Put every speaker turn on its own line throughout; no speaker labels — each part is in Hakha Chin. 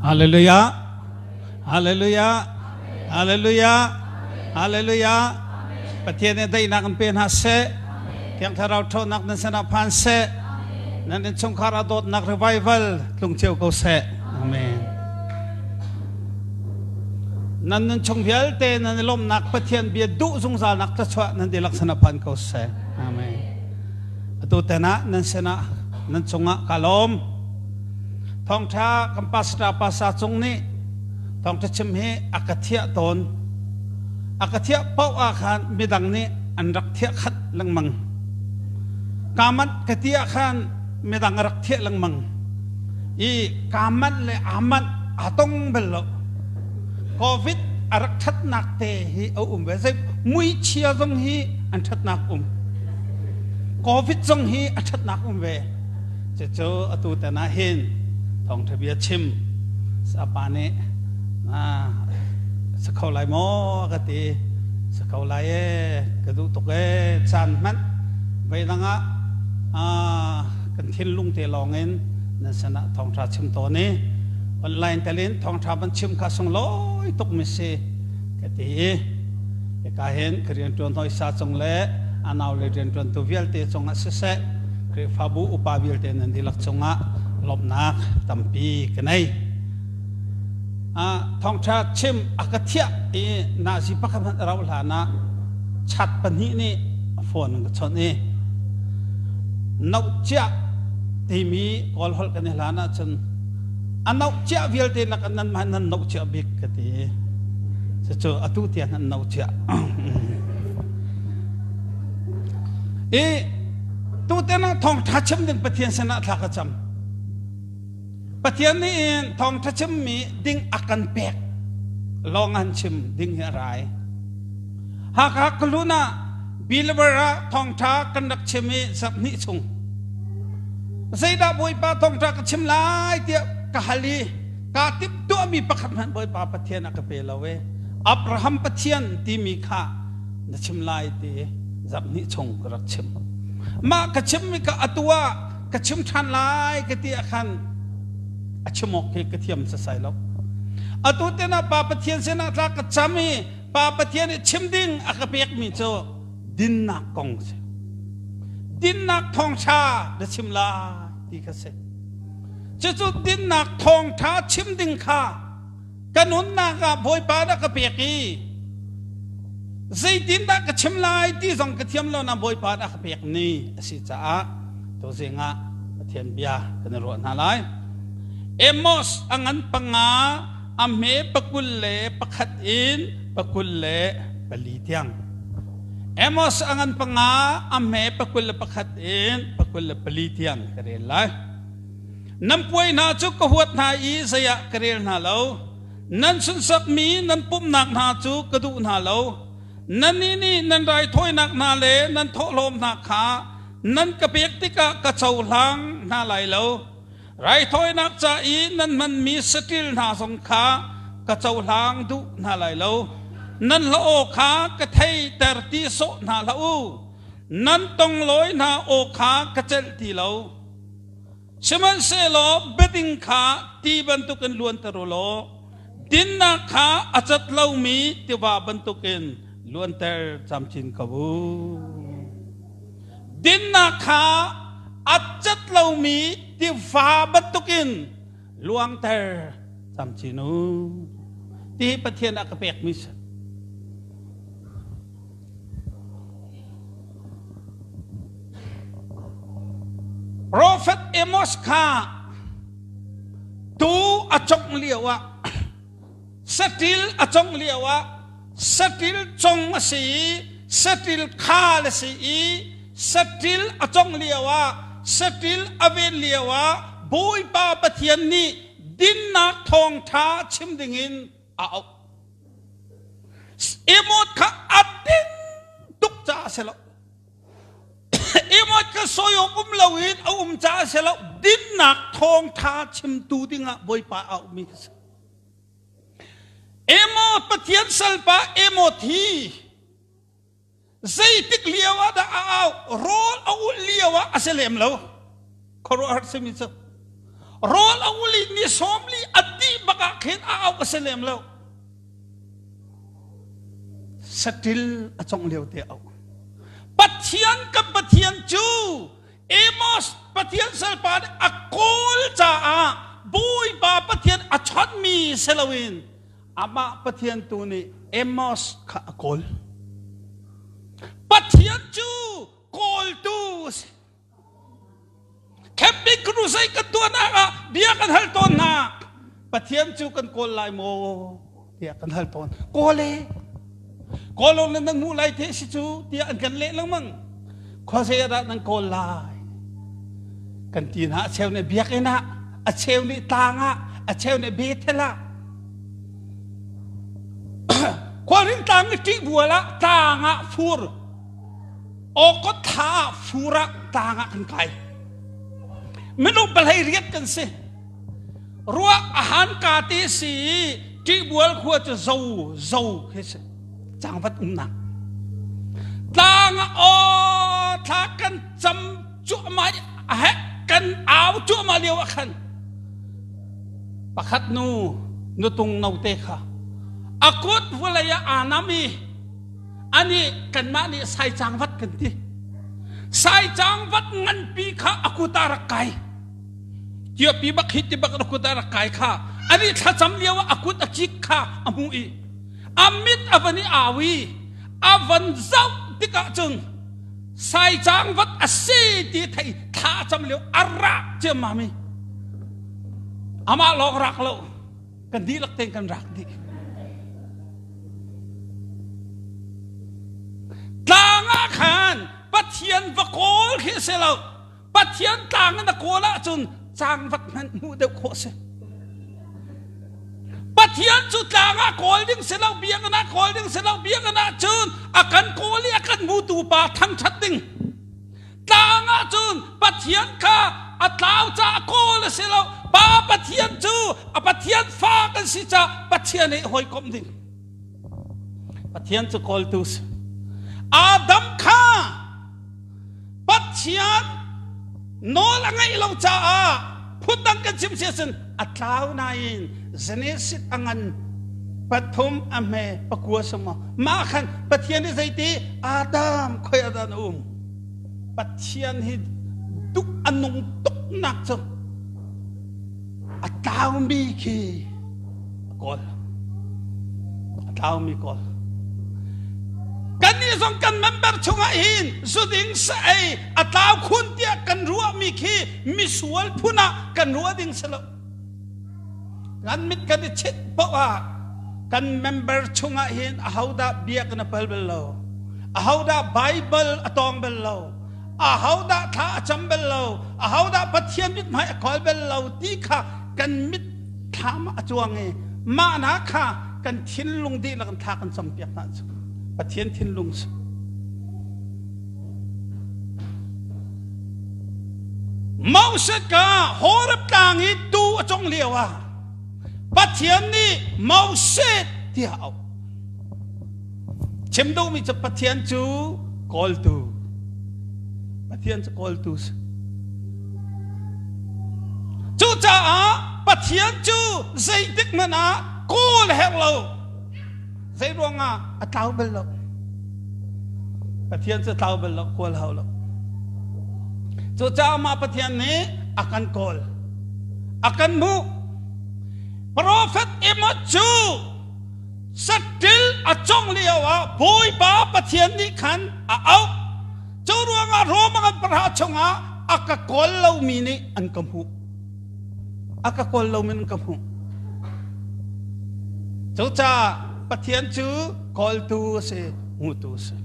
Hallelujah. Hallelujah. Hallelujah. Hallelujah. Pathian nih daihnak in pe hna seh. Thiang Thlarau ṭhawnnak nan sinah phan seh. Nan innchungkhar ah dawtnak revival tlung cio ko seh. Amen. Nan nunchung vialte nan i lawmhnak Pathian bia duh zungzalnak thluachuah nan dihlak sinah phan ko seh. Amen. Atu ten ah nan sinah nan cungah ka lawm. Thawngṭha kan pastor pasa cung nih thawngṭha chim hi a ka thiah tawn. A ka thiah paoh ah khan midang nih an rak thiah khat lengmang. Kaa manh ka ti ah khan midang a rak thiah lengmang. I kaa manh le aa manh aa tong bal lo. Covid a rak ṭhatnak te hi a um ve. Zei muichia zong hi an ṭhatnak um. Covid zong hi a ṭhatnak um ve. Cucu atu tan ah hin thawngṭha bia chim sapa nih sa kho lai maw ka ti sa kho lai ee ka duh tuk ee caan hmanh veidang ah kan thinlung te lawng in nan sinah thawngṭha chim tawn i online telin thawngṭha van chim kha sunglawi tuk mi si ka ti i hika hin ka rianṭuan hoi sa cung le a nau le rianṭuantu vialte cungah siseh Khrihfabu upa vialte nan dihlak cungah lawmhnak tampi ka nei. Thawngṭha chim a ka thiah i nazi pakhat hmanh a rauh hlan ah chat pahnih nih phone an ka chawnh i nohciah timi Kawl holh kan i hlan ahcun a nohciah vialte nak nan mah nan nohciah bik ka ti. Cucu atu tiang an nohciah. I Tutan ah thawngṭha chim ding Pathian sinah thla ka cam. Pathian nih in thawngṭha chimmi ding a kan pek lawng an chim ding hi a rai. Hakha Kulun ah believer ah thawngṭha kan rak chim i zarhhnih chung. Zeidah Bawipa thawngṭha ka chim lai tiah ka hal i kaa timhtuahmi pakhat hmanh Bawipa Pathian a ka pe lo e. Abraham Pathian timi kha na chim lai ti zarhhnih chung ka rak chim mah ka chimmi ka atu ah ka chim ṭhan lai ka ti ah khan a chim awk khi ka thiam sasai lo atu te na pa pathian sinah tla ka cam i pa pathian i chim ding a ka pekmi cu dinnak kong si dinnak thawngṭha na chim lai ti kha si cucu dinnak thawngṭha chim ding kha ka nunnak ah Bawipa na ka pek i zeitindah ka chim lai ti zong ka thiam lo na Bawipa na ka pek ni a si caah tuzing ah Pathian bia kan i ruah hna lai. Amos a ngan panga a hme 21 in 24 tiang. Amos a ngan panga a hme 21 in 24 tiang ka rel lai. Nan puai hna cu ka huat hna i zei ah ka rel hna lo. Nan sunhsakmi nan pumhnak hna cu ka duh hna lo. Nannih nih nan raithawinak hna le nan thawhlawm hna kha nan ka pek tikah ka cohlang hna lai lo. Raithawinak ca i nan hmanmi saṭil hna zong kha ka cohlang duh hna lai lo. Nan hla aw kha ka theiter ti sawh hna hlah u. Nan tonglawi hna aw kha ka celh ti lo. Sihmanhsehlaw biading kha ti bantukin luanter u law dinnak kha a cat lomi tiva bantukin luanter camcin ko u. Dinnak kha a cat lomi tiva bantukin luangter camcin u. Ti Pathian a ka pekmi si. Profet Amos kha tuu a congh lio ah saṭil a congh lio ah saṭil cong a si i saṭil khal a si i saṭil a congh lio ah saṭil a ven lio ah Bawipa Pathian nih dinnak thawngṭha chim dingin a auh. Amos kha a ding tuk caah a si lo. Amos kha sawi awk um loin a um caah a si lo. Dinnak thawngtha chimtu dingah Bawipa a auhmi kha si. Amos Pathian salpa Amos hi zeitik lio ah dah a au rawl a ulh lio ah a si lem lo khuaruahhar simi cu rawl a ulh i ni 40 a dih. bak ah khin a auh a si lem lo. Saṭil a congh lio te auh. Pathian kan Pathian cu Amos Pathian salpa nih a kawl caah Bawipa Pathian a chawnhmi si loin amah Pathian tu nih Amos kha a kawl. Pathian cu kawltu a si. Camping crusade kan tuahnak ah bia kan hal tawn hna. Pathian cu kan kawl lai maw tiah kan hal tawn. Kawl e. Kawl lawng nan hmuh lai te si cu tiah an kan leh lengmang. Khuazei ah dah nan kawl lai? Kan ti hna a cheu nih biakinn ah, a cheu nih tlang ah, a cheu nih Bethel ah. Khualring tlang i ṭih bual ah tlang ah fur Awkot thla ah fur ah tlang ah kan kai. Minung palhei riat kan si. Ruah a han ka te si i ṭihbual khua cu zo zo khi si. Cangvat umnak. Tlang ah aw thla kan cam cuahmah a hek kan au cuahmah lio ah khan pakhat nu nutung note kha a kut vawlei ah aa nam i Anih kanmah nih saicang vat kan ti. Saicang vat nganpi kha a kut ah rak kai. Tiapi bak hi ti bak a kut ah rak kai kha anih thlacam lio ah a kut a kik kha a hmu i a mit a van i au i a van zoh tikah cun saicang vat a si ti thei thla a cam lio a rak ciammam i amah lawng rak lo kan dihlak tein kan rak dih. Tlang ah khan Pathian va kawl khi a si lo. Pathian tlang in a kawl ahcun cangvat hmanh hmuh deuh khawh a si. Pathian cu tlang ah kawl ding si lo, biakinn ah kawl ding si lo, biakinn ah cun a kan kawl i a kan hmutu pa thangṭhat ding. Tlang ah cun Pathian kha a tlau caah kawl a si lo. Pa Pathian cu a Pathian fa kan si caah Pathian he hawikomh ding. Pathian cu kawltu si. Adam kha Pathian nawl a ngaih lo caah phundang kan chim si ahcun a tlau nain Genesis a ngan pathum a hme pakua sung mah khan Pathian nih zeiti Adam khoi ah dah na um Pathian hi duh a nung tuknak cu a tlaumi khi a kawl a tlaumi kawl kannih zong kan member chungah hin zuding sa ei a tlau khun tiah kan ruahmi khi misual phun ah kan ruah ding si lo kan mit kan i chit paoh ah kan member chungah hin ahodah biakinn a pal bal lo ahodah Bible a tawng bal lo ahodah thla a cam bal lo ahodah Pathian mithmai a kawl bal lo ti kha kan mit thlam a cuang i mah na kha kan thinlung dihlak in thla kan campiak hna cu Pathian thinlung si Moses ka Horeb tlang i tu a cong lio ah Pathian nih Moses tiah a auh. Chim duhmi cu Pathian cu kawltu. Pathian cu kawltu si. Cucaah Pathian cu zeitik hmanh ah kawl herh lo. Zei ruangah a tlau bal lo. Pathian cu tlau bal lo, kawl hau lo. Cucaah mah Pathian nih a kan kawl. A kan hmuh. Profet Amos cu saṭil a cong lio ah Bawipa Pathian nih khan a auh. Cu ruangah Roma kan pahra chungah a ka kawl lomi nih an ka hmuh. A ka kawl lomi an ka hmuh. Cucaah Pathian cu kawltu a si, hmutu a si.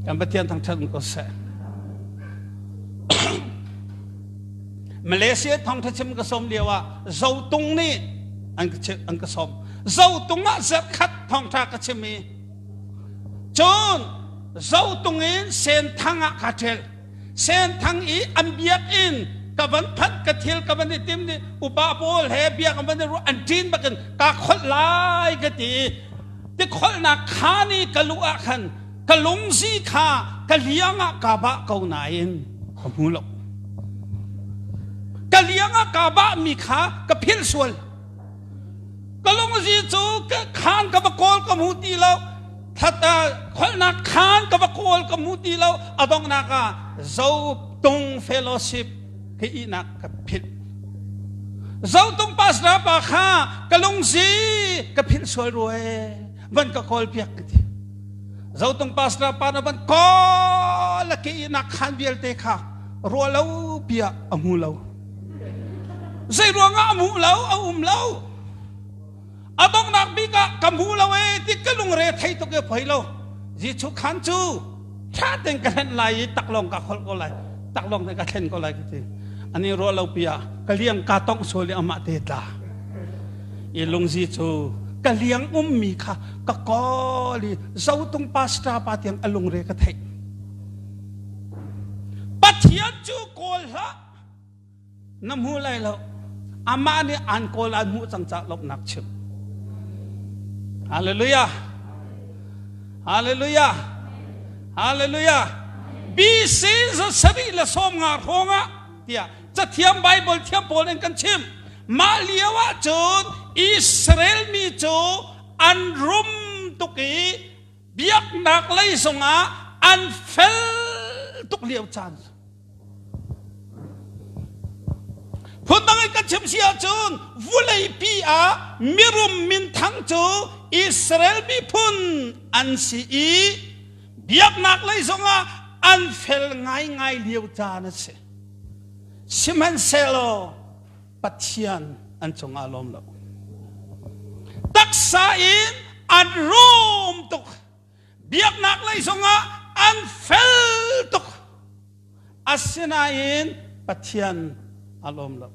Kan Pathian thangṭhat ko seh. Malaysia thawngṭha chim ka sawm lio ah Zotung nih an ka an ka sawm. Zotung ah zarhkhat thawngṭha ka chim i cun Zotung in Senthang ah kaa ṭhel. Senthang i an biakinn ka van phanh ka thil ka van i tim ni upa pawl he biak an van i ruah an ṭin bakin kaa kholh lai ka ti i ti kholhnak khaan i ka luh ah khan ka lungzi kha ka liang ah kaa bah ko nain ka hmu lo. Ka liang ah kaa bahmi kha ka philh sual. Ka lungzi cu khaan ka va kawl ka hmu ti lo. Kholnak khaan ka va kawl ka hmu ti lo. A donghnak ah Zotung Fellowship ka ihnak ka philh. Zotung pastor pa kha ka lungzi ka philh sual rua ee. Van ka kawl piak ka ti. Zotung pastor pa na van kawl a ke ihnak khaan vialte kha rua lo piah a hmu lo. Zei ruangah a hmuh lo, a um lo. A donghnak bik ah ka hmu lo ee ti ka lungre thei tuk e poi lo. Jesuh khan cu ṭha tein ka hlenh lai i taklawng ka kholh ko lai. Taklawng te ka thlen ko lai ka ti. Ani ruah lo pi ah ka liang ka tongh sual i amah te tla. I lungzi cu ka liang ummi kha ka kawl i zotung pastor pa tiang a lungre ka theih. Pathian cu kawl hlah. Na hmu lai lo. Amah nih an kawl an hmuh cang caah lawmhnak chim. Hallelujah. Hallelujah. Hallelujah. BC za sarih le sawm nga hrawng ah tiah cathiam Bible thiam pawl in kan chim. Mah lio ah cun Israel mi cu an rum tuk i biaknak lei zongah an fel tuk lio caan. Phundang in kan chim si ahcun vuleipi ah mirum minthang cu Israel miphun an si i biaknak lei zongah an fel ngaingai lio caan a si. Sihmanhsehlaw Pathian an cungah lawm lo. Taksa in an rum tuk. Biaknak lei zongah an fel tuk. Asinain Pathian a lawm lo.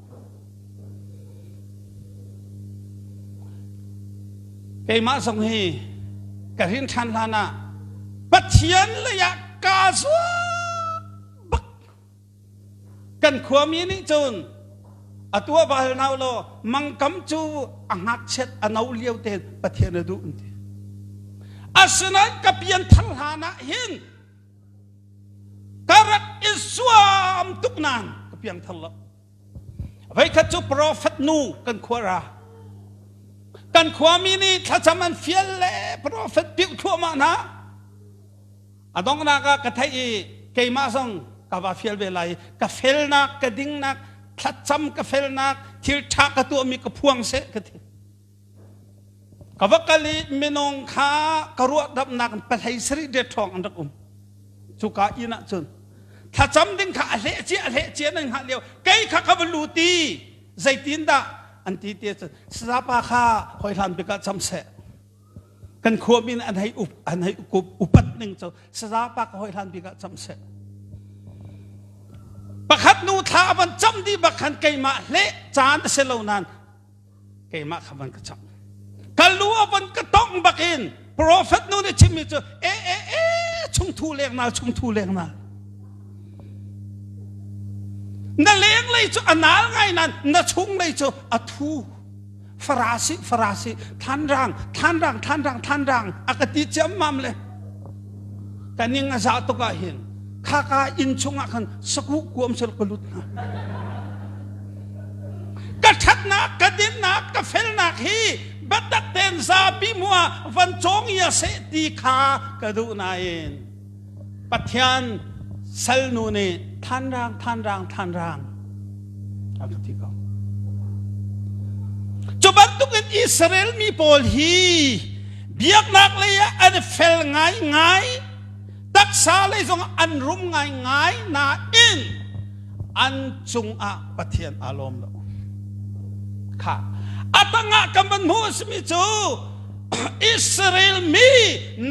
Keimah zong hi ka rin ṭhan hlan ah Pathian lei ah kaa zuam bak. Kan khuami nih cun atu ah va hal hna law mangkam cu a ngakchiat a no lio tein Pathian a duh an ti. Asinain ka pianthar hlan ah hin ka rak i zuam tuk nain ka piangthar lo. Voikhat cu profet nu kan khua ra. Kan khuami nih thlacam an fial le profet piuh thluahmah hna. A donghnak ah ka theih i keimah zong ka va fial ve lai i ka felnak, ka dingnak, thlacam ka felnak, thil ṭha ka tuahmi ka phuang seh ka ti. Ka va kal i minung kha ka ruahdamnak in pahlei sarih det ṭhawng an rak um. Cuka inn ah cun thlacam ding kha a hleh cia a hleh cia nan hngah lio kei kha ka va lut i zeitindah an ti ti cun sazapa kha hoi hlan bik ah cam seh kan khuami an hei up an hei upat ning cu sazapa ka hoi hlan bik ah cam seh pakhat nu thla a van cam dih bak khan keimah hleh caan a si lo nain keimah kha van ka cam ka lu a van ka tongh bak in prophet nu nih chimmi cu e e e chungthu lengnal chungthu lengnal na lenglei cu a nal ngai nan na chunglei cu a thu farasi farasi thlanrang thlanrang thlanrang thlanrang a ka ti ciammam le ka ning a za tuk ah hin khaka inn chungah khan saku kuam sel ka lut hna ka ṭhatnak ka dinnak ka felnak hi biatak tein zapi hmuh ah van cawng ia seh ti kha ka duh nain Pathian salnu nih thanrang thanrang thanrang a ka ti ko. Cu bantukin Israel mi pawl hi biaknak lei ah an fel ngaingai taksa lei zong an rum ngaingai nain an cungah Pathian aa lawm lo. Kha a tangah kan van hmuh a simi cu Israel mi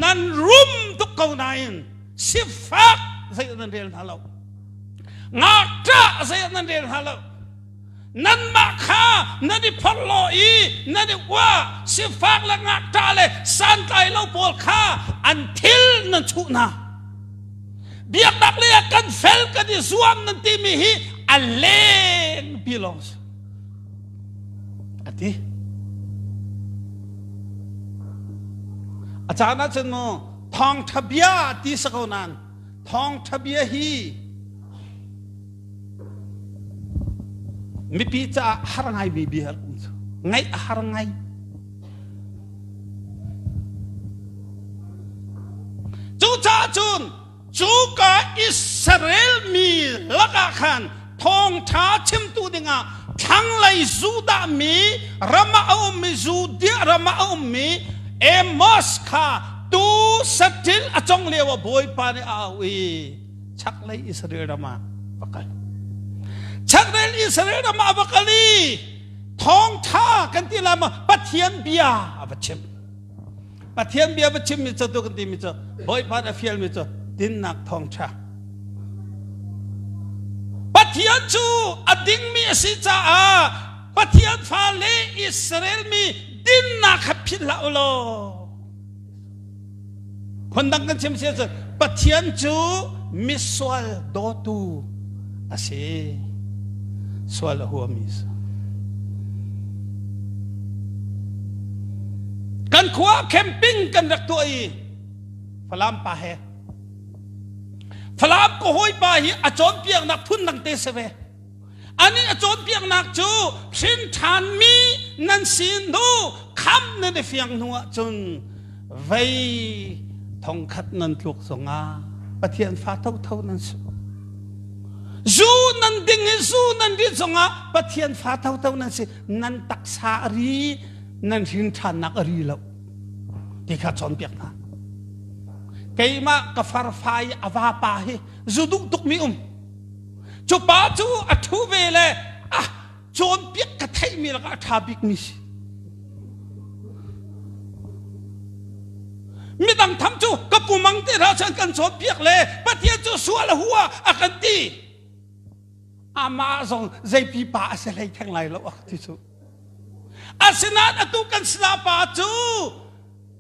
nan rum tuk ko nain sifak zei nan rel hna lo. Ngakṭah zei nan rel hna lo. Nanmah kha nan i phorhlaw i nan i uah sifak le ngakṭah le santlai lo pawl kha an thil nan chuh hna. Biaknak lei ah kan fel kan i zuam nan timi hi a leng pi lawng si. A ti. A caan ah cun mu thawngṭha bia ti sa ko nain thawngṭha bia hi mipi caah har ngaimi bia um cu. Ngaih a har ngai. Cucaah cun cuka Israel mi lakah khan thawngṭha chimtu dingah thlanglei Judah mi ram ah a ummi Judea ram ah a ummi Amos kha tu saṭil a cong lio ah Bawipa nih a auh i chaklei Israel ram ah va kal. Chaklei Israel ram ah va kal i thawngṭha kan ti lai ma Pathian bia a va chim. Pathian bia va chimmi cu tu kan timi cu Bawipa nih a fialmi cu dinnak thawngṭha. Pathian cu a dingmi a si caah Pathian fale Israel mi dinnak kha philh hlah u law. Phundang kan chim si ahcun Pathian cu misual dawtu a si. Sual a huami a si. Kan khua camping kan rak tuah i Falam pa he Falam ka hawipa hi a cawnpiaknak phun dang te si ve. Anih a cawnpiaknak cu hrin ṭhanmi nan si hnu kham nan i fiang hnu ahcun vei thongkhat nan tluk zongah Pathian fa thotho nan si. Zu nan ding i zu nan rit zongah Pathian fa thotho nan si. Nan taksa a ri, nan hrin ṭhannak a ri lo. Ti kha cawnpiak hna. Keimah ka farfa i a vapa hi zu duh tukmi um. Cu pa cu a ṭhu ve le ah cawnpiak ka theihmi lakah a ṭha bikmi si. Midang tham cu ka pu mang te hna chan kan cawnpiak le Pathian cu sual a hua a kan ti. Amah zong zeipi pa a si hlei theng lai lo a ti cu. Asinain atu kan sinah pa cu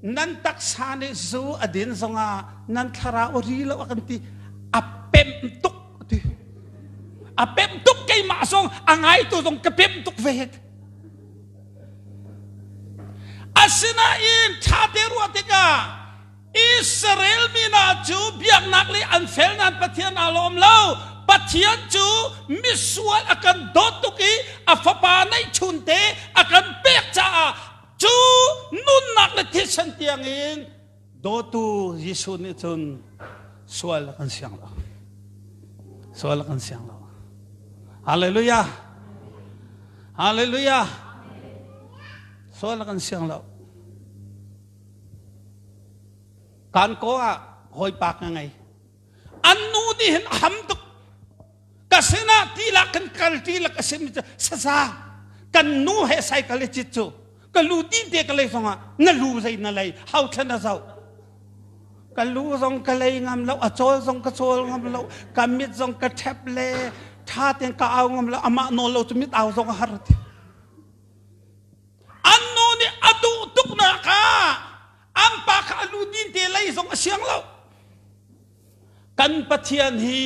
nan taksa nih zu a din zongah nan thlarau a ri lo a kan ti a pemh tuk ti a pemh tuk keimah zong a ngaitu zong ka pemh tuk ve asinain ṭha te ruah tikah Israel mi hna cu biaknak le an fel nain Pathian aa lawm lo. Pathian cu misual a kan dawt tuk i a fapa neihchunte a kan pek caah cu nunnak le thisen tiangin dawtu Jesuh nih cun sual a kan siang lo. Sual a kan siang lo. Hallelujah. Hallelujah. Sual a kan siang lo. Kan ko ah hawipa ka ngei. An nu nih hin a ham tuk. Ka sinah tilak kan kal tilak a simi cu saza kan nu he cycle i cit cu ka lu tin te ka lei zongah na lu zei na lei hau thlan a zoh ka lu zong ka lei ngam lo a cawl zong ka cawl ngam lo ka mit zong ka ṭhep le ṭha tein ka au ngam lo amah nawl lo cu mit au zong a har ti An nu nih a duh tuknak ah an pa kha a lu din te lei zong a siang lo. Kan Pathian hi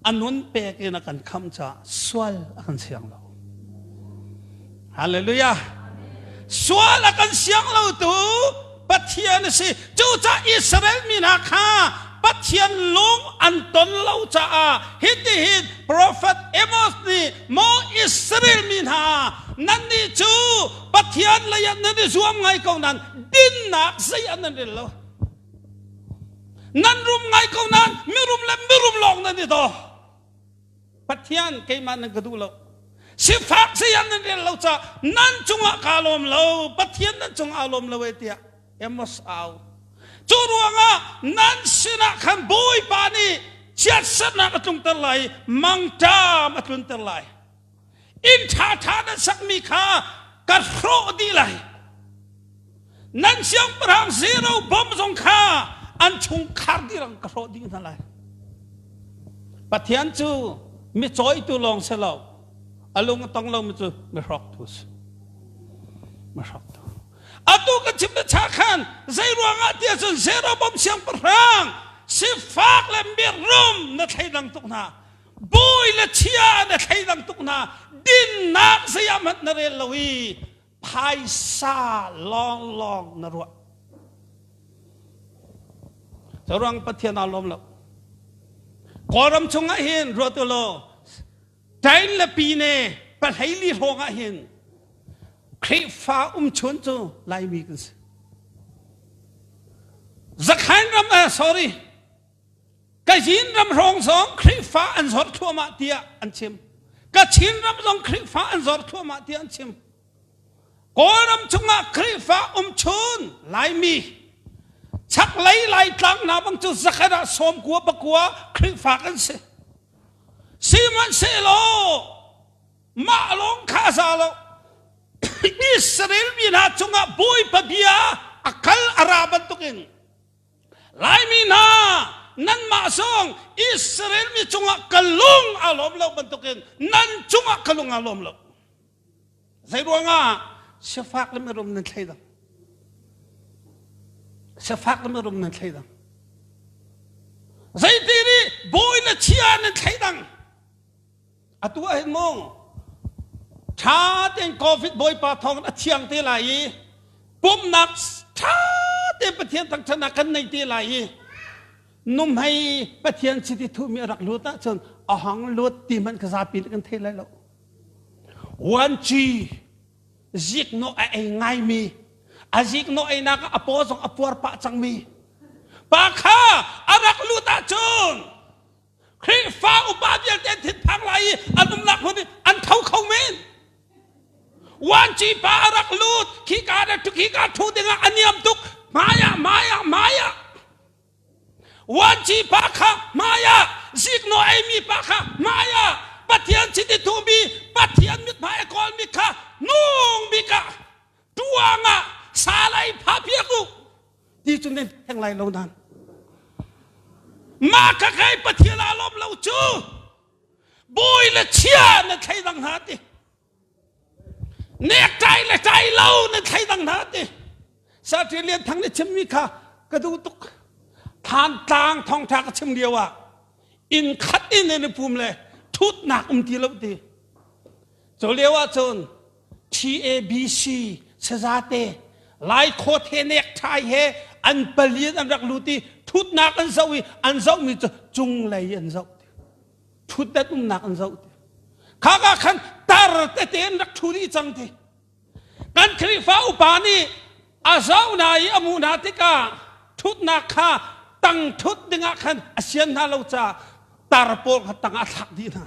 a nun pek in a kan khamh caah sual a kan siang lo. Hallelujah. Sual a kan siang lo tu Pathian a si. Cucaah Israel mi hna kha Pathian lung an ton lo caah hitihin profet Amos nih maw Israel mi hna nannih cu Pathian lei ah nan i zuam ngai ko nain dinnak zei ah nan rel lo. Nan rum ngai ko nain mirum le mirum lawng nan i daw. Pathian keimah nan ka duh lo. Sifak sayang nan rel lo caah nan cungah kaa lawm lo. Pathian nan cungah aa lawm lo e tiah Amos au. Cu ruangah nan sinah khan Bawipa nih chiatsernak a tlungter lai, mangṭam a tlunter lai. Inn ṭhaṭha nan sakmi kha ka hrawh dih lai. Nan siangpahrang zero bom zong kha an chungkhar dihlak ka hrawh dih hna lai. Pathian cu mi cawitu lawng si lo, a lung a tong lomi cu mi hrawktu si. Mi hrawktu. Atu kan chim na cha khan zei ruangah tiah cun Jeroboam siangpahrang sifak le mirum na thleidang tuk hna. Bawi le chia na thleidang tuk hna. Dinnak zei ah hmanh na rel lo i phaisa lawnglawng na ruah. Ruang Pathian aa lawm lo. Kawlram chungah hin ruat u law Tain le Pine pahleili hrawng ah hin Khrihfa umchun cu Laimi kan si. Zakhain ram eh sorry Kachin ram hrawng zong Khrihfa an zor thluahmah tiah an chim. Kachin ram zong Khrihfa an zor thluahmah tiah an chim. Kawlram chungah Khrihfa umchun Laimi chaklei Laitlang hna bang cu zakhat ah sawm kua pakua Khrihfa kan si. Sihmanhsehlaw mah lawng kha a za lo. Israel mi hna cungah Bawipa bia a kal a ra bantukin Laimi hna nanmah zong Israel mi cungah ka lung aa lawm lo bantukin nan cungah ka lung aa lawm lo. Zei ruangah sifak le mirum nan thleidang? Sifak le mirum nan thleidang. Zeiti nih bawi le chia nan thleidang? Atu ah hin mu ṭha tein COVID Bawipa thawng a thiang te lai i pumhnak ṭha tein Pathian thangṭhatnak kan nei te lai i numhei Pathian chiti thuhmi a rak lut ahcun a hang lut ti hmanh ka zapi nih kan thei lai lo. Vuanci ziknawh a ei ngaimi a ziknawh einak ah a paw zong a puar pah cangmi pa kha a rak lut ahcun Khrihfa upa vialte an thinphang lai i an umnak hmun in an tho kho men. Wanci pa a rak lut khika le khika thu dingah a niam tuk hmaiah hmaiah hmaiah Wanci pa kha hmaiah zikno eimi pa kha hmaiah Pathian chiti thumi Pathian mithmai a kawlmi kha nung bik ah tuang ah salai pha piak u ti cu nan theng lai lo nan mah kha kai Pathian aa lawm lo cu bawi le chia na thleidang hna ti nek-ṭai le ṭai lo na thleidang hna ti Satri Lian Thang nih chimmi kha ka duh tuk Thantlang thawngṭha ka chim lio ah inn khat in in pum le thutnak um ti lo ti cu lio ah cun TABC sazate Lai khawthe nek-ṭhai he an palian an rak lut i thutnak an zoh i an zohmi cu cunglei an zoh thutdan umnak an zoh ti kha ka khan tar tete an rak ṭhu dih cang ti kan Khrihfa upa nih a zoh hna i a hmuh hna tikah ṭhutnak kha tang ṭhut dingah khan a sian hna lo caah tar pawl kha tang ah thlak dih hna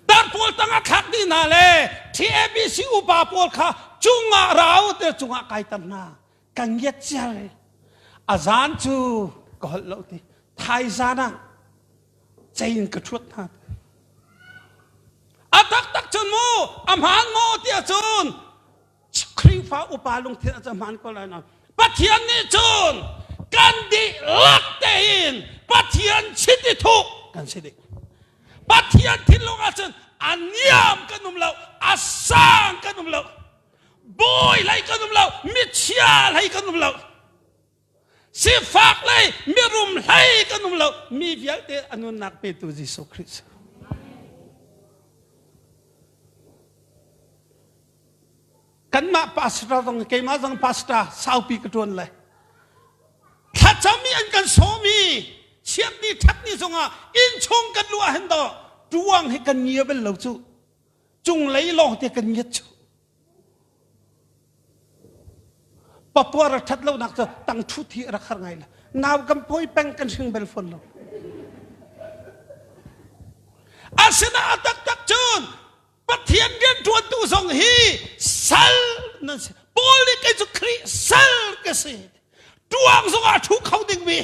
tar pawl tang ah thlak dih hna le TABC upa pawl kha cungah rau te cungah kaiter hna kan ngiat ciar a zan cu ka holh lo ti thaizan ah cei in ka ṭhuat hna. A taktak cun mu, a hmaan maw tiah cun Khrihfa upa lungthin a hmaan ko lai na. Pathian nih cun kan dihlak tein Pathian chiti thuh kan si ding. Pathian thinlung ah cun a niam kan um lo, a sang kan um lo, bawi hlei kan um lo, michia hlei kan um lo. Sifak lei mirum hlei kan um lo mi vialte a nunnak petu Jesuh Khrih kanmah pastor zong keimah zong pastor saupi ka tuan lai thlacam i an kan sawm i chiatni thatni zongah innchung kan luah hin do tuang hi kan ngia bel lo cu cunglei lawng te kan ngiat cu Papuar a ṭhat lonak cu tang ṭhut hi a rak har ngai la. Nau kan pawi peng kan hring bel fawn lo. Asinain a taktak cun Pathian rianṭuantu zong hi sal nan si. Paul nih kei cu Khrih sal ka si. Tuang zongah a ṭhu kho dingmi,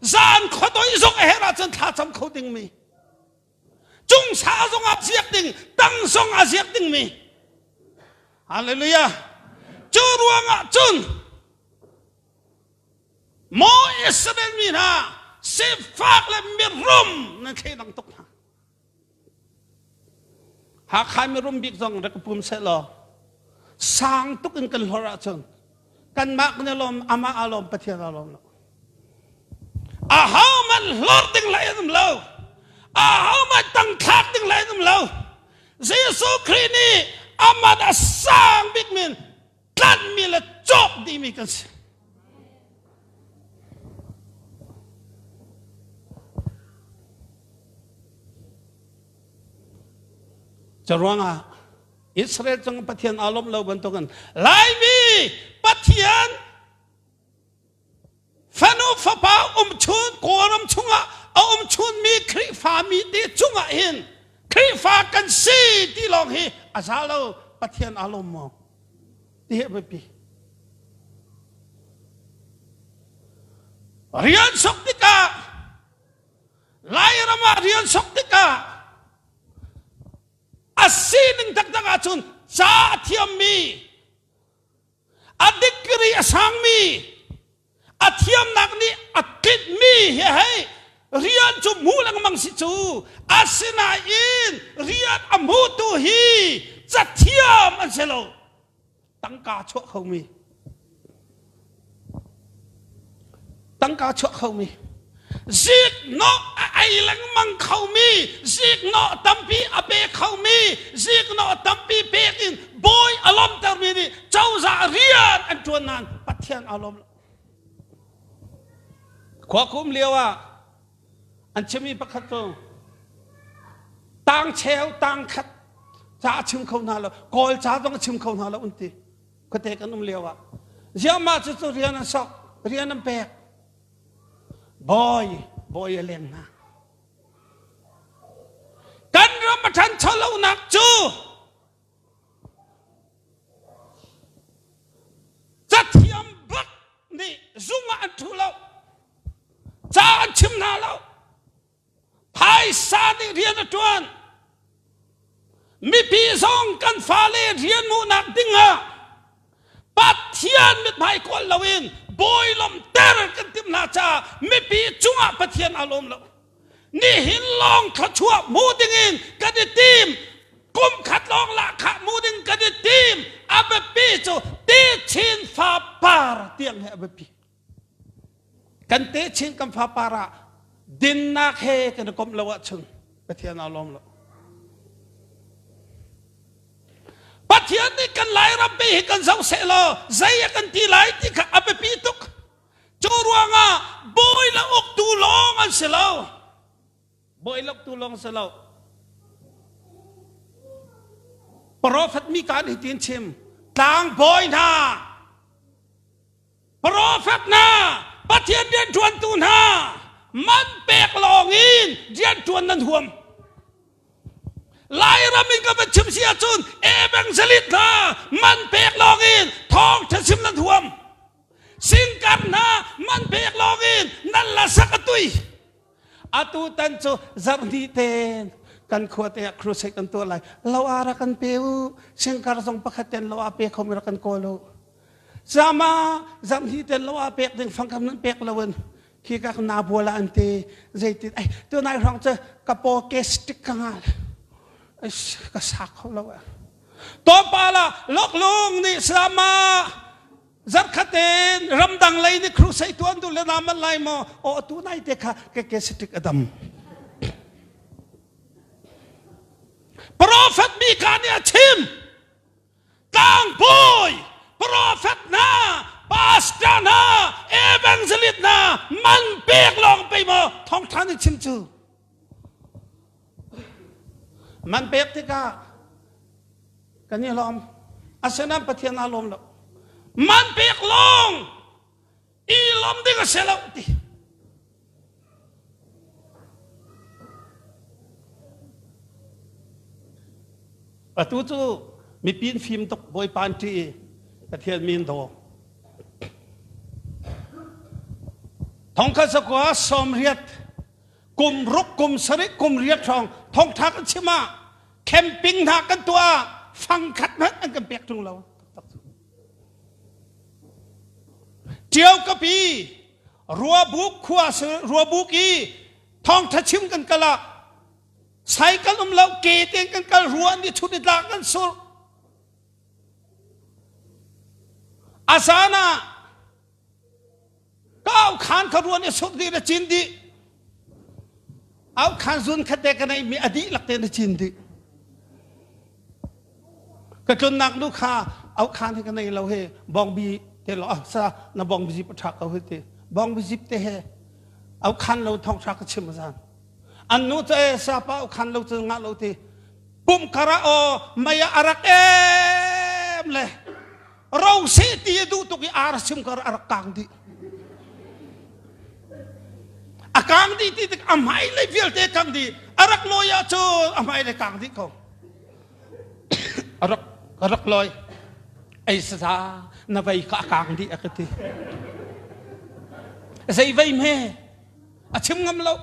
zan khuadoi zong a herh ahcun thlacam kho dingmi, Cungsa zong ah ziak ding, tang zong ah ziak dingmi. Hallelujah. Cu ruangah cun maw Israel mi hna sifak le mirum nan thleidang tuk hna. Hakha mirum bik zong rak pum seh law sang tuk in kan hlor ahcun kanmah kan i lawm amah aa lawm Pathian aa lawm lo ahohmanh hlor ding lai an um lo ahohmanh tangthlak ding lai an um lo Jesuh Khrih nih aman a sang bik min tlanhmi le cawk dihmi kan si Caruangah Israel cung Pathian aa lawmh lo bantukin Laimi Pathian. ah hin Khrihfa kan si ti lawng hi a za lo Pathian aa lawm maw ti hi a biapi. Rian sok tikah Lairam ah rian sok tikah a sining taktak ahcun ca a thiammi a degree a sangmi a thiamnak nih a tlinhmi hi hei rian cu hmu lengmang si cu asinain rian a hmutu hi cathiam an si lo tangka chuah khomi tangka chuah khomi ziknawh a ei lengmang khomi ziknawh tampi a pe khomi ziknawh tampi pek in bawi a lawmtermi nih cozah rian an ṭuan nain Pathian aa lawm lo. Khua kum lio ah an chimmi pakhat cu tang cheu tang khat ca a chim kho hna lo kawl ca zong a chim kho hna lo an ti khuate kan um lio ah ziahmah cu cu rian an sok rian an pek bawi bawi a leng hna kan ram a ṭhancho lonak cu Cathiam bak nih zung ah an ṭhu lo. Ca an chim hna lo. Phaisa nih rian a ṭuan. Mipi zong kan fale rian hmuhnak ding ah Pathian mithmai kawl loin bawi lawmhter kan timh hna caah mipi cungah Pathian aa lawm lo. Nihin lawng thluachuah hmu dingin kan i tim. Kum khat lawng lahkhah hmu ding kan i tim. A biapi cu techin fapar tiang he a biapi. Kan techin kan fapar ah dinnak he kan i komh lo ahcun Pathian aa lawm lo. Pathian nih kan Lairam pi hi kan zoh seh law zei a kan ti lai ti kha a biapi tuk. Cu ruangah bawi le uktu lawng an si lo. Bawi le uktu lawng si lo. Profet Mika nih tin chim tlangbawi hna Profet hna, Pathian rianṭuantu hna, man pek lawngin rianṭuan nan huam. Lairam in ka van chim si ahcun evangelist hna man pek lawngin thawngṭha chim nan huam. Singkar hna man pek lawngin nan la sak a tui. Atu tan cu zarhni ten kan khua te ah crusade kan tuah lai. Lo ara kan pe u. Singkar zong pakhat ten lo a pe khomi rak kan kawl u. Zama zamhi ten lo ah pek ding fangkam nan pek lo in khi ka na buala an ti zeitin ai tu nai hrong cu ka paw ke stick ka ngal ai ka sak kho lo a to pa la loklung nih sama zarkhat in ramdang lei nih crusade tuan du le na man lai mo o tu nai te kha ke ke stick adam Prophet Mika nih a chim tlangbawi prophet hna pastor hna evangelist hna man pek lawng pei maw thawngtha nih chim cu man pek tikah kan i lawm asinain Pathian aa lawm lo man pek lawng i lawm ding a si lo ti Atu cu mipi an fim tuk Bawipa an ṭih i Pathian mi an daw. Thongkhat zakua sawmriat kum ruk kum sarih kum riat hrawng thongtha kan chim ah camping hna kan tuah fang khat hmanh an kan pek ṭung lo. Ṭio kapi Ruabuk khua Ruabuk i thawngṭha chim kan kal ah cycle um lo ke tein kan kal rua nih chut i tlak kan sur a zan ah ka au khan kha rua nih sur dih na cin dih au khan zun khat te ka neih mi a dihlak te na cin dih Ka tlunnak nu kha au khan hi ka nei lo he bawngbi te lo ah sa na bawngbi zip a ṭha ko hi ti bawngbi zip te he au khan lo thong ṭha ka chim zan an nu cu e sa pa au khan lo cu ngah lo ti pum kara o mei ah a rak em le ro se ti a duh tuk i ar sim kar a rak kang dih a kang dih ti tik a hmai lei vialte kang dih a rak. rak lawi ahcun a hmai le kang dih ko. A rak a rak lawi. Ei saza na vei kha a kang dih a ka ti. Zei vei hme? A chim ngam lo.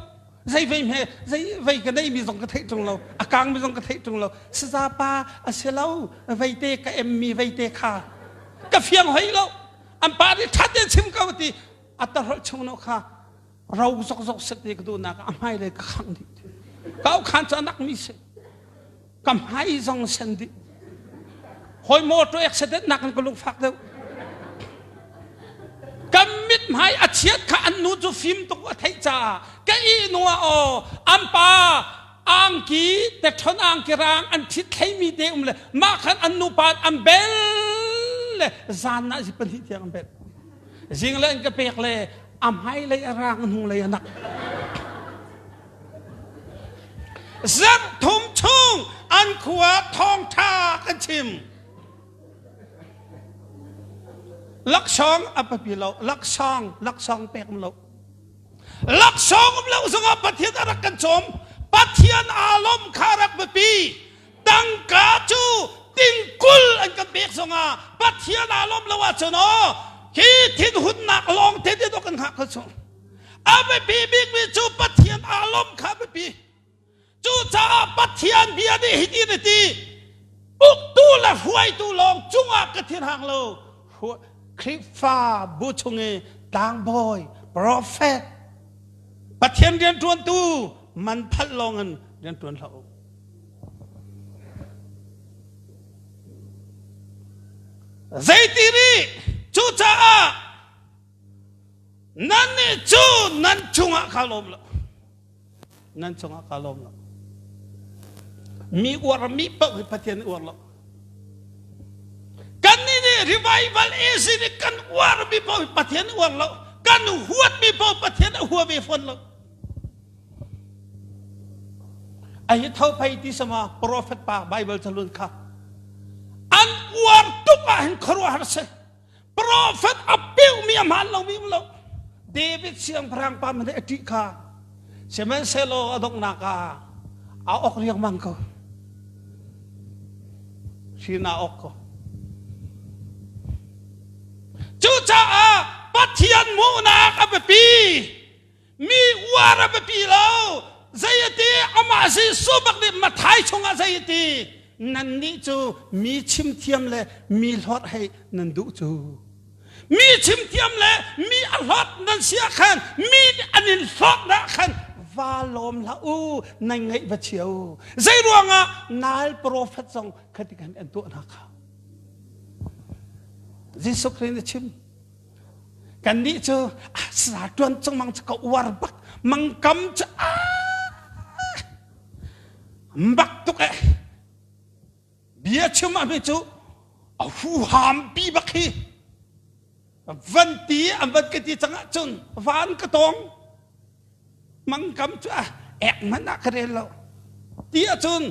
Zei vei hme? Zei vei ka nei mi zong ka theih ṭung lo. A kang mi zong ka theih ṭung lo. Saza pa a si lo. Veite ka em mi veite kha. Ka fiang hoi lo. An pa nih ṭha tein chim ko ti. A tarholh chung no kha ro zokzok set te ka duhnak a hmai le ka khangh dih. Ka khan cu a nak mi si. Ka hmai zong sen dih. Hawi motor accident nak in ka lungfak deuh. Kan mit hmai a chiat kha an nu cu fim tuk a theih caah ka i nu ah aw an pa angki teṭhon angki rang an ṭhit thleimi te um le mah khan an nupa an bel le zan ah zi pahnih tiang an bel. Zinglei an ka pek le a hmailei a rang a hnunglei a nak. Zarh thum chung an khua thawngṭha kan chim. Laksawng a papi lo, laksawng, laksawng pek um lo. Laksawng um lo zongah Pathian a rak kan cawm. Pathian aa lawm kha rak biapi. Tangka cu tingkul an kan pek zongah Pathian aa lawm lo ahcun aw hi thinhunnak lawng te te kan hngah kho chung. A biapi bikmi cu Pathian aa lawm kha biapi. Cucaah Pathian bia nih hitin a ti uktu le hruaitu lawng cungah ka thinhang lo. Khrihfa bu chung i tlangbawi, prophet, Pathian rianṭuantu man phalh lawng in rianṭuan hlah u. Zeiti nih cucaah nannih cu nan cungah kaa lawm lo. Nan cungah kaa lawm lo. Mi uar mi paoh hi Pathian nih uar lo. Kannih nih revival AC nih kan uar mi paoh hi Pathian nih uar lo. Kan huat mi paoh Pathian a hua ve fawn lo. Ai tho phei ti sama prophet pa Bible calun kha an uar tuk ah hin khuaruahhar si prophet a piu mi a hmaan lo mi um lo David siangpahrang pa man a ṭih kha sihmanhsehlaw a donghnak ah a ok riangmang ko hrin a ok ko cucaah Pathian hmuhnak a biapi Mi uar a biapi lo. Zei a ti? Amah Jesuh bak nih Mathai chungah zei a ti? Nannih cu mi chimthiam le mi hlorh hei nan duh cu. Mi chimthiam le mi a hlorh nan si ah khan mi nih an in hlorhnak khan va lawm hlah u, nan ngaih va chia u. Zei ruangah nal profet zong khati khan an tuah hna kha. Jesuh Khrih nih a chim. Kannih cu sa ṭuan cungmang cu ka uar bak mangkam cu bak tuk eh bia chim ah mi cu a huham pi bak hi van ti an van ka ti cang ahcun van ka tawng Mangkam cu a ek hmanh ah ka rel lo. Ti ahcun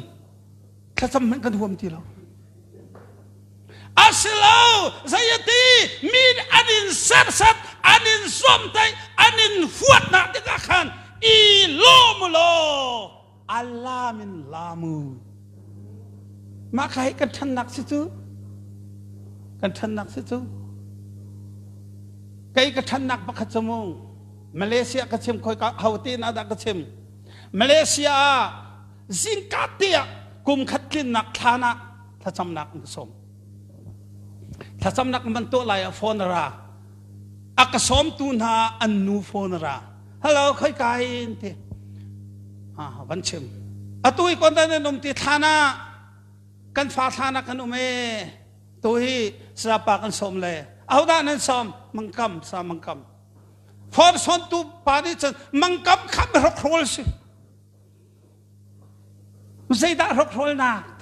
thlacam hmanh kan huam ti lo. Asilo zei a ti mi an in serhsat an in zuamtaih an in huatnak tikah khan i lawm u law a lam in lam u. Mah kha hi kan ṭhannak si cu. Kan ṭhannak si cu. Kei ka ṭhannak pakhat cu mu Malaysia ka chim khoi ka ho te na dah ka chim Malaysia ah zingka te ah kum khat tlinnak thlan ah thlacamnak an ka sawm thlacamnak man tuah lai ah phone ra a ka sawmtu hna an nu phone ra hello khoi ka in ti ha van chim atu i kon nan um ti thlan ah kan fa thlan ah kan um e tu hi sapa kan sawm le ahodah nan sawm mangkam sa mangkam Forsawntu pa nih cun mangkam kha hrokhrawl si. Zeidah hrokhrawlnak?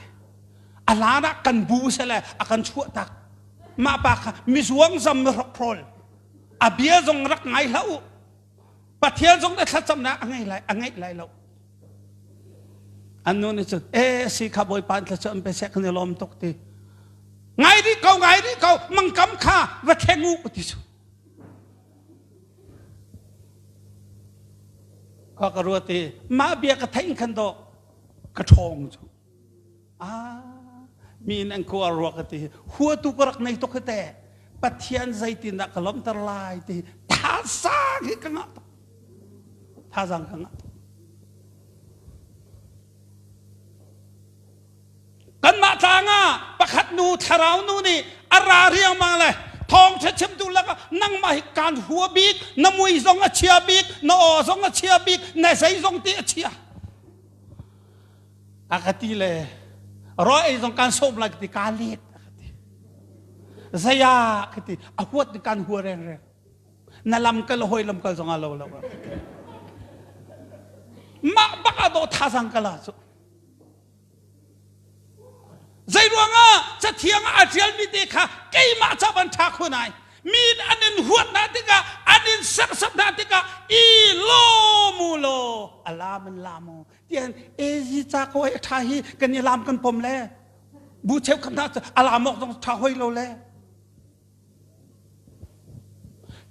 A hlan ah kan bu sele a kan chuah tak. Mah pa kha mizuang zam mi hrokhrawl. A bia zong rak ngai hlah u. Pathian zong na thlacamnak a ngei lai a ngeih lai lo. An nu nih cun e si kha Bawipa in thlachuah an pe seh kan i lawm tuk ti. Ngai rih ko ngai rih ko mangkam kha va thleng u ti cu. Khua ka ruat i mah bia ka theih in khan dawh. Ka ṭhawng cu. Ah, mi in an kuar rua ka ti. Huatu ka rak nei tuk hi te. Pathian zeitindah ka lawmhter lai ti thazaang hi ka ngah tuk. Thazaang ka ngah tuk. Kanmah tlang ah pakhat nu thlarau nu nih a ra riangmang le thawngṭha chimtu lakah nangmah hi kaan hua bik, na mui zong a chia bik, na aw zong a chia bik, na zei zong ti a chia. A ka ti le raw ei zong kaan sawm lai ka ti kaa let a ka ti. Zei ah ka ti a huat ni kaan hua rengreng. Na lam kal hawi lam kal zong ah lo lo. Mah bak ah dawh thazang ka la cu. Zeiruangah Cathiang ah a ṭialmi te kha keimah ca van ṭha khun ai. Mi an in huat hna tikah, an in serhsat hna tikah i lawm u law a lam in lam u. Tian ezi ca ko ai a ṭha hi kan i lam kan pom le bu cheukhat hna cu a lam awk zong ṭha hoi lo le.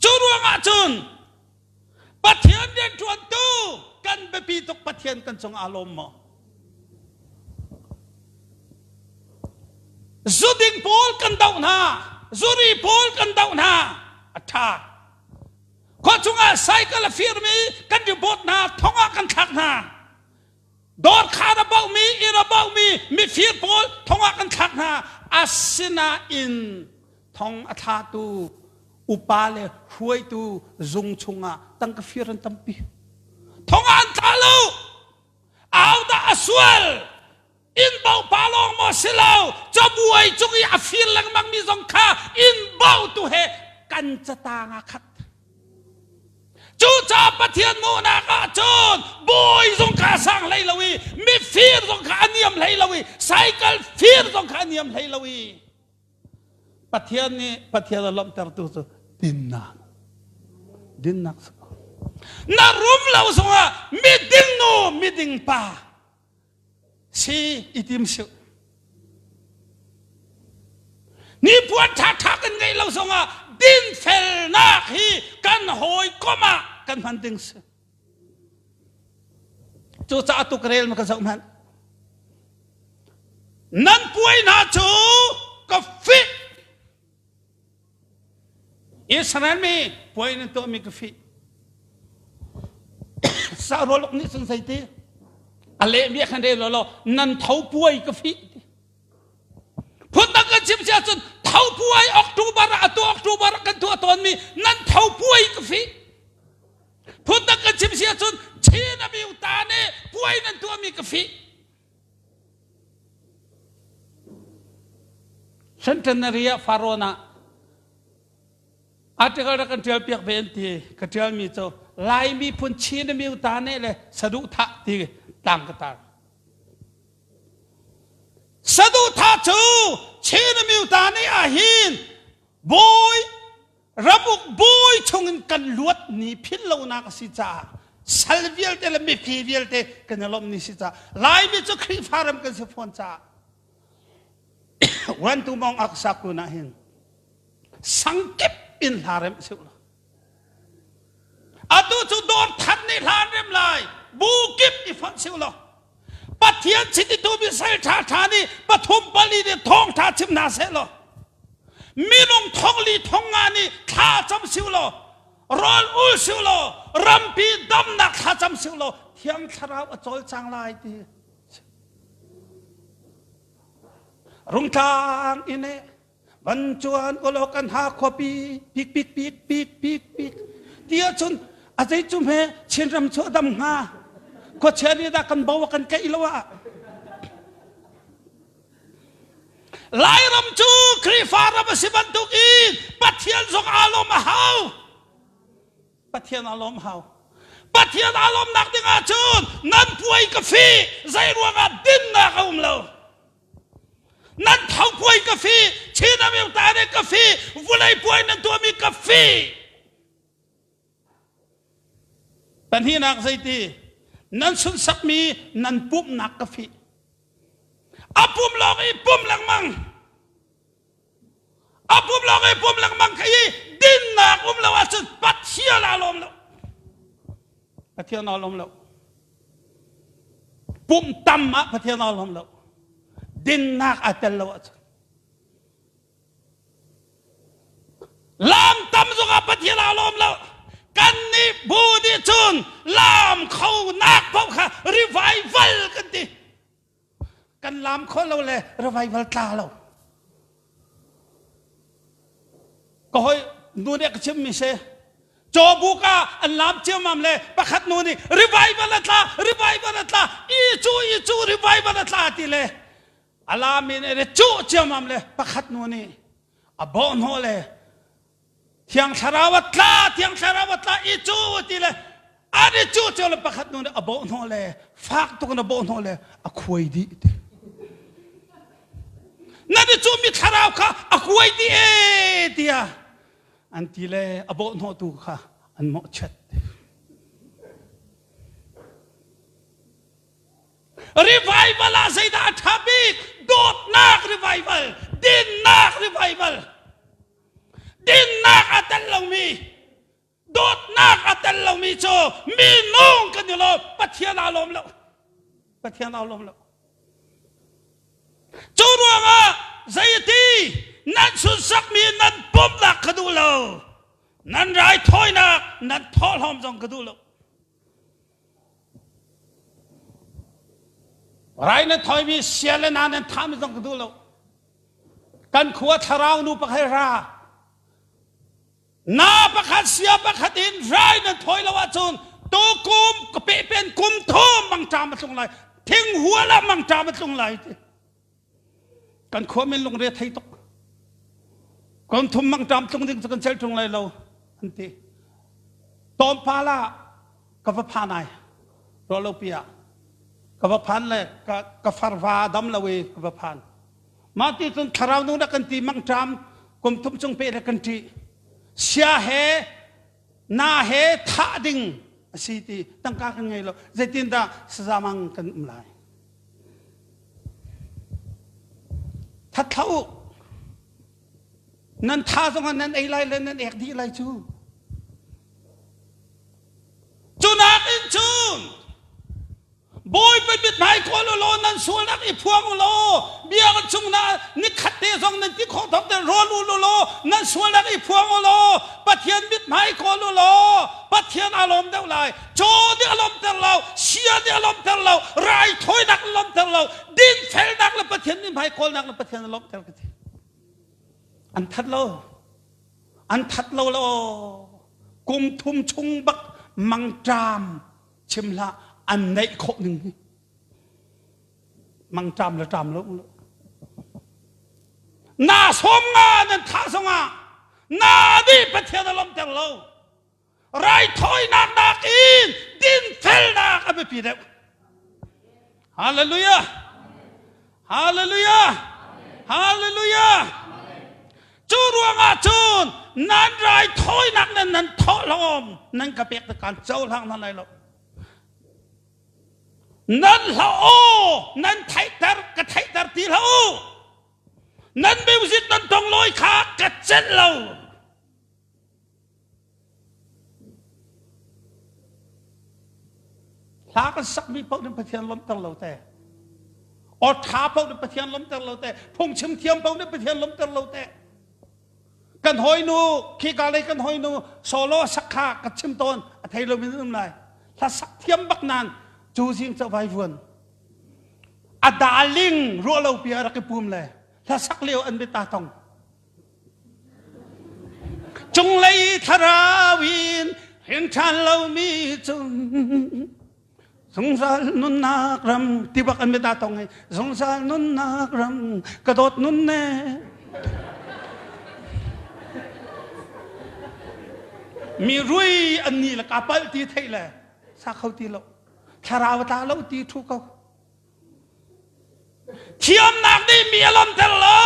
Cu ruangah cun Pathian rianṭuantu kan biapi tuk Pathian kan cung aa lawm maw? Zuding pawl kan doh hna, zuri pawl kan doh hna, a ṭha. Khua chungah cycle a firmi kan report hna, thong ah kan thlak hna. Dawr khar a bauhmi, inn a bauhmi mifir pawl thong ah kan thlak hna. Asinain thong a thlatu upa le hruaitu zung chungah tangka fir an tampi. Thong ah an tla lo. Au dah a sual. Inn bauh pa lawng maw si lo. Cabuai cung i a fir lengmang mi zong kha inn bauhtu he kan catang ah khat. Cucaah Pathian hmuhnak ah cun bawi zong kha a sang hlei lo i mifir zong kha a niam hlei lo i cycle fir zong kha a niam hlei lo i Pathian nih Pathian a lawmhtertu cu dinnak dinnak si ko. Na rum lo zongah miding nu miding pa si i tim sih. Nipuan ṭhaṭha kan ngeih lo zongah dinfelnak hi kan hawikom ah kan hman ding si. Cucaah tuk rel ma ka zoh hmanh. Nan puai hna cu ka fih. Israel mi puai nan tuahmi ka fih. Sarualuk nih cun zeiti? A lehmi a kan rel lo nan tho puai ka fih. Phundang kan chim si ahcun tho puai October ah atu October ah kan tuah tawnmi nan tho puai ka fih. Phundang kan chim si ahcun Chin a miu ta nih puai nan tuahmi ka fih. Centenary ah Farawn ah article rak kan ṭial piak ve an ti ka ṭialmi cu Lai miphun Chin a miu ta nih le saduhthah ti tlang ka tar. Saduhthah cu Chin a miu ta nih ahhin bawi ramuk bawi chungin kan luat ni philh lonak a si caah sal vialte le mipi vialte kan i lawmh ni si caah Laimi cu Khrihfa ram kan si fawn caah Wantu mong ak sakun ah hin sangkip in hla rem si lo atu cu dawr than nih hla an rem lai bu kip i fonh si lo Pathian chititu misal ṭha ṭha nih pathum pali nih thawngṭha chim hna seh law minung thongli thonga nih thla cam siu law rawl ul siu law rampi damnak thla cam siu law thiang thlarau a cawlcang lai ti rungtlang in e Van cuan ulaw kan ha khuapi pik pik pik pik pik pik ti ahcun a zei cu hme Chinram cu a dam hnga khuachia nih dah kan bo kan keih lo ah Lairam cu Khrihfa ram a si bantuk in Pathian zong aa lawm a hau Pathian aa lawm hau Pathian aa lawmnak ding ahcun nan puai ka fi zei ruangah dinnak a um lo Nan tho puai ka fi, Chin amiu ta ne ka fi, vulei puai nan tuahmi ka fi. Pahnihnak zeiti? Nan sunsakmi nan pumhnak ka fi. A pum lawng i pum lengmang. A pum lawng i pum lengmang kha i dinnak um lo ahcun Pathian aa lawm lo. Pathian aa lawm lo. Pumh tam ah Pathian aa lawm lo. Dinnak aa tel lo ahcun. Lam tam zongah Pathian aa lawm lo. Kan nih bu nih cun lam khonak paoh kha revival kan ti. Kan lam kho lo le revival tla lo. Ka hoi nu nih ka chimmi si. Cawbuk ah an lam ciammam le pakhat nu nih revival a tla, revival a tla, i cu i cu revival a tla ti le a lam in a cuh ciammam le pakhat nu nih a bawhhnawh le Thiang Thlarau a tla, Thiang Thlarau a tla, i cu ti le an i cu cio le pakhat nu nih a bawhhnawh le fak tuk in a bawhhnawh le a khuai dih ti. Nan i cu mi thlarau kha a kuai dih e tiah an ti le a bawhhnawhtu kha an mawhchiat. Revival ah zeidah a ṭha bik? Dawtnak revival, dinnak revival. Dinnak a tel lomi, dawtnak a tel lomi cu minung kan i lawm, Pathian aa lawm lo. Pathian aa lawm lo. Cu ruangah zeiti nan sunsakmi nan pumnak ka duh lo. Nan raithawinak nan thawhlawm zong ka duh lo. Rai nan thawimi sia le na nan thahmi zong ka duh lo. Kan khua thlarau nu pakhat ra. Na pakhat sia pakhat in rai nan thawi lo ahcun tukum ka pehpen kum thum mangṭam a tlung lai. Thing hual ah mangṭam a tlung lai ti. Kan khua min lungre thei tuk. Kum thum mangṭam tlung ding cu kan cel ṭung lai lo an ti. Tawmpal ah ka va phan ai. Ruahlopi ah ka va phan le ka, ka farva dam lo i ka va phan. Mah ti cun thlarau nu na kan ti mangṭam kum thum chung pe le kan ṭih. Sia he na he thah ding a si ti tangka kan ngei lo. Zeitindah sazamang kan um lai? That thlah u. Nan tha zongah nan ei lai le nan ek dih lai cu. Cu nakin cun Bawipa mithmai kawl u law nan sualnak i phuang u law biakinn chung na nikhat te zong nan ti khawh thawk te rawl u law nan sualnak i phuang u law Pathian mithmai kawl u law Pathian aa lawm deuh lai Caw nih a lawmter lo, sia nih a lawmter lo, raithawinak a lawmter lo, dinfelnak le Pathian mithmai kawlnak le Pathian a lawmter ka ti. An that lo. An that lo lo. Kum thum chung bak mangṭam chim hlah an neih khawh ning hi. Mangṭam le ṭam lo. Na sawm nga nan thah zongah na nih Pathian a lawmter lo. Raithawinak nakin dinfelnak a biapi deuh. Hallelujah! Hallelujah! Hallelujah! Cu ruangah cun nan raithawinak nan nan thawhlawm nan ka pek kan cohlang hna lai lo. Nan hla aw nan theihter ka theihter ti hlah u. Nan music nan tonglawi kha ka celh lo. Hla kan sakmi paoh nih Pathian lawmhter lo te. Aw ṭha paoh nih Pathian lawmhter lo te. Phungchim thiam paoh nih Pathian lawmhter lo te. Kan hawinu khika lei kan hawinu solo sak kha ka chim tawn a thei lo min um lai. Hla sak thiam bak nan cu zing ca vai vuan. A darling ruah lo pi a rak i pum le hla sak lio an bita tong. Cunglei thlarau in hrin ṭhan lomi cung zungzal nunnak ram ti bak an mit aa tong i zungzal nunnak ram ka dawt nun ne mi rui an ni le ka palh ti theih le sa kho ti lo thlarau tla lo ti thu ko Thiamnak nih mi a lawmter lo.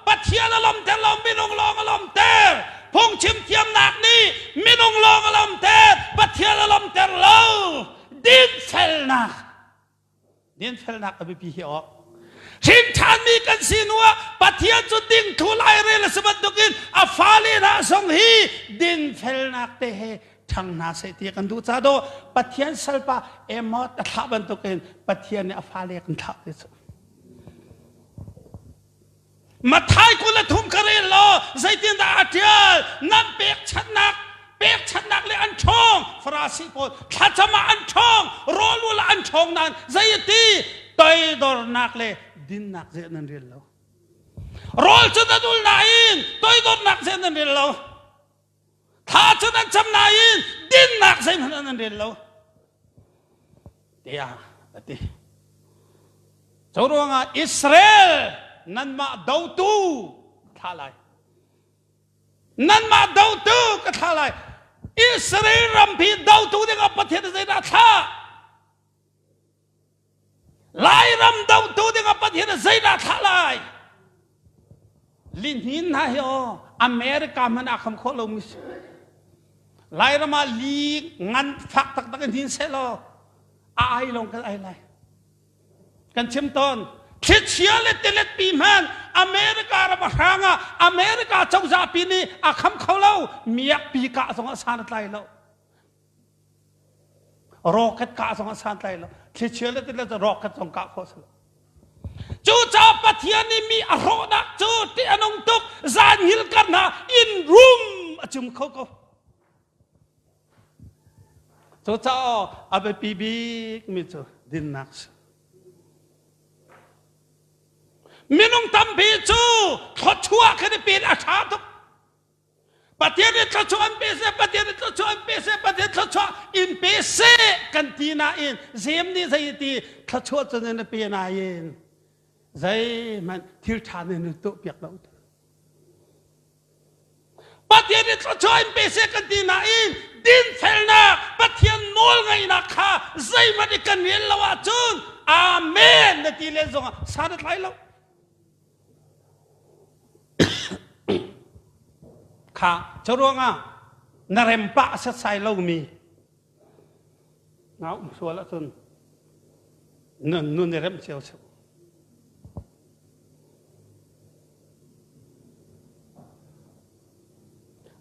Pathian a lawmter lo, minung lawng a lawmter. Phungchim thiamnak nih minung lawng a lawmter, Pathian a lawmter lo. Dinfelnak. Dinfelnak a biapi hi awk. Hrinṭhanmi kan si hnu ah Pathian cu dingthlu lairel a si bantukin a fale hna zong hi dinfelnak te he. ṭhang hna seh ti kan duh ca dawh Pathian salpa Amos a thlah bantukin Pathian nih a fale kan thlah ti cu. Mathai 23 ka rel law zeitindah a ṭial nan pekchanhnak pekchanhnak le an ṭhawng Farasi pawl thlacam ah an ṭhawng rawl ul ah an ṭhawng nain zei a ti toidornak le dinnak zei nan rel lo rawl cu nan ul nain toidornak zei nan rel lo thla cu nan cam nain dinnak zeihmanh nan rel lo tiah a ti. Cu ruangah Israel nanmah dotu thlah lai. Nanmah dotu ka thlah lai. Israel rampi dotu dingah Pathian zeidah thlah? Lairam dotu dingah Pathian zeidah thlah lai? Lihnin hna hi aw America hmanh ah kham khawh lomi si. Lairam ah li ngan fak taktak in hin seh law a ai lawng kan ai lai. Kan chim tawn. Thlichia le tilet pi hmanh America ram a hrang ah America cozah pi nih a kham kho lo. Miak pi kah zong ah san a tlai lo. Rocket kah zong ah santlai lo. Thlichia le tilet rocket zong kah khawh si lo. Cucaah Pathian nih mi a hrawhnak cu ṭih a nung tuk. Zan hil kar hna inn rum a cum kho ko. Cucaah a biapi bik mi cu dinnak si. Minung tampi cu thluachuah kha i pen a ṭha tuk. Pathian nih thluachuah an pe seh, Pathian nih thluachuah an pe seh, Pathian thluachuah in pe seh kan ti nain zem nih zei ti thluachuah cu nan pe nain zeihmanh thil ṭha nih nan tuah piak lo. Pathian nih thluachuah in pe seh kan ti nain dinfelnak Pathian nawl ngaihnak kha zeihmanh i kan rel lo ahcun Amen na ti len zongah san a tlai lo. Kha cu ruangah na rem pah setsai lomi na um sual ahcun nun nun i remh cio cio.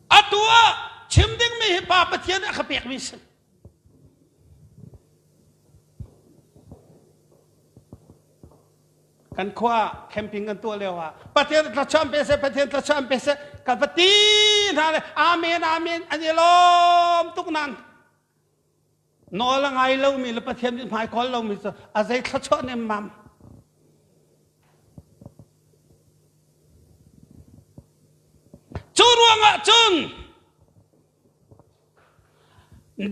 Atu ah chim dingmi hi Pa Pathian nih a ka pekmi si. Kan khua camping kan tuah lio ah Pathian thluachuah an pe seh Pathian thluachuah an pe seh kan va ti hna le amen amen an i lawm tuk nan nawl a ngai lomi le Pathian nih hmai kawl lomi cu a zei thluachuah nemmam cu ruangah cun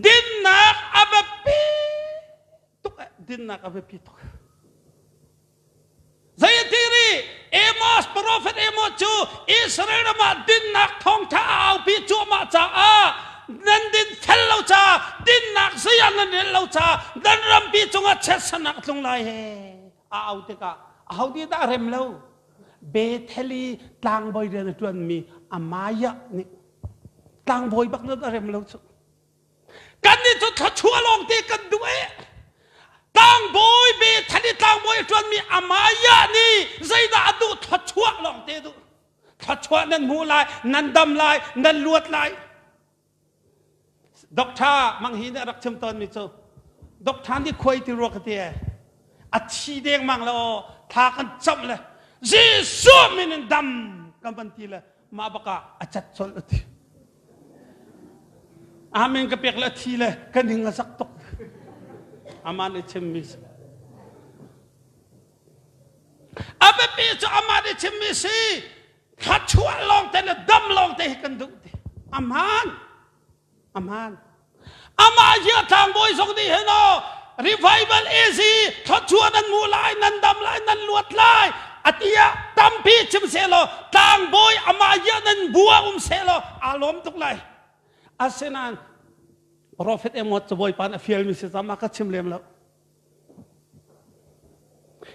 dinnak a biapi tuk dinnak a biapi tuk Zeiti ri Amos prophet Amos cu Israel ram ah dinnak thawngtha a aupi cuahmah caah nan din fel lo ca dinnak zei ah nan rel lo ca nan rampi cungah chiatsernak a tlung lai he a au tikah aho nih dah a rem lo Bethel i tlangbawi rian a ṭuanmi Amaiah nih tlangbawi bak nan a rem lo cu Kannih cu thluachuah lawngte kan duh e. Tlangbawi Bethel i tlangbawi a ṭuanmi Amaiah nih zeidah a duh thluachuah lawngte duh. Thluachuah nan hmu lai, nan dam lai, nan luat lai. Doctor Mang Hi nih a rak chim tawnmi cu Doctor nih khuai ti rua ka ti e. A thi dengmang le aw thla kan camh le Jesuh min in dam kan van ti le mah bak ah a cat colh a ti. Amen ka pek le thi le ka ning a zak tuk. Amah nih chimmi si. A biapi cu amah nih chimmi si. Thluachuah lawng te le dam lawng te hi kan duh ti. Aman. Aman. Amah hi a tlangbawi zong nih hin aw revival easy thluachuah nan mu lai nan dam lai nan luat lai atia tampi chim seh law tlangbawi amah hi nan bua um seh law aa lawm tuk lai asinain prophet Amos cu Bawipa a fialmi si cama ka chim lem lo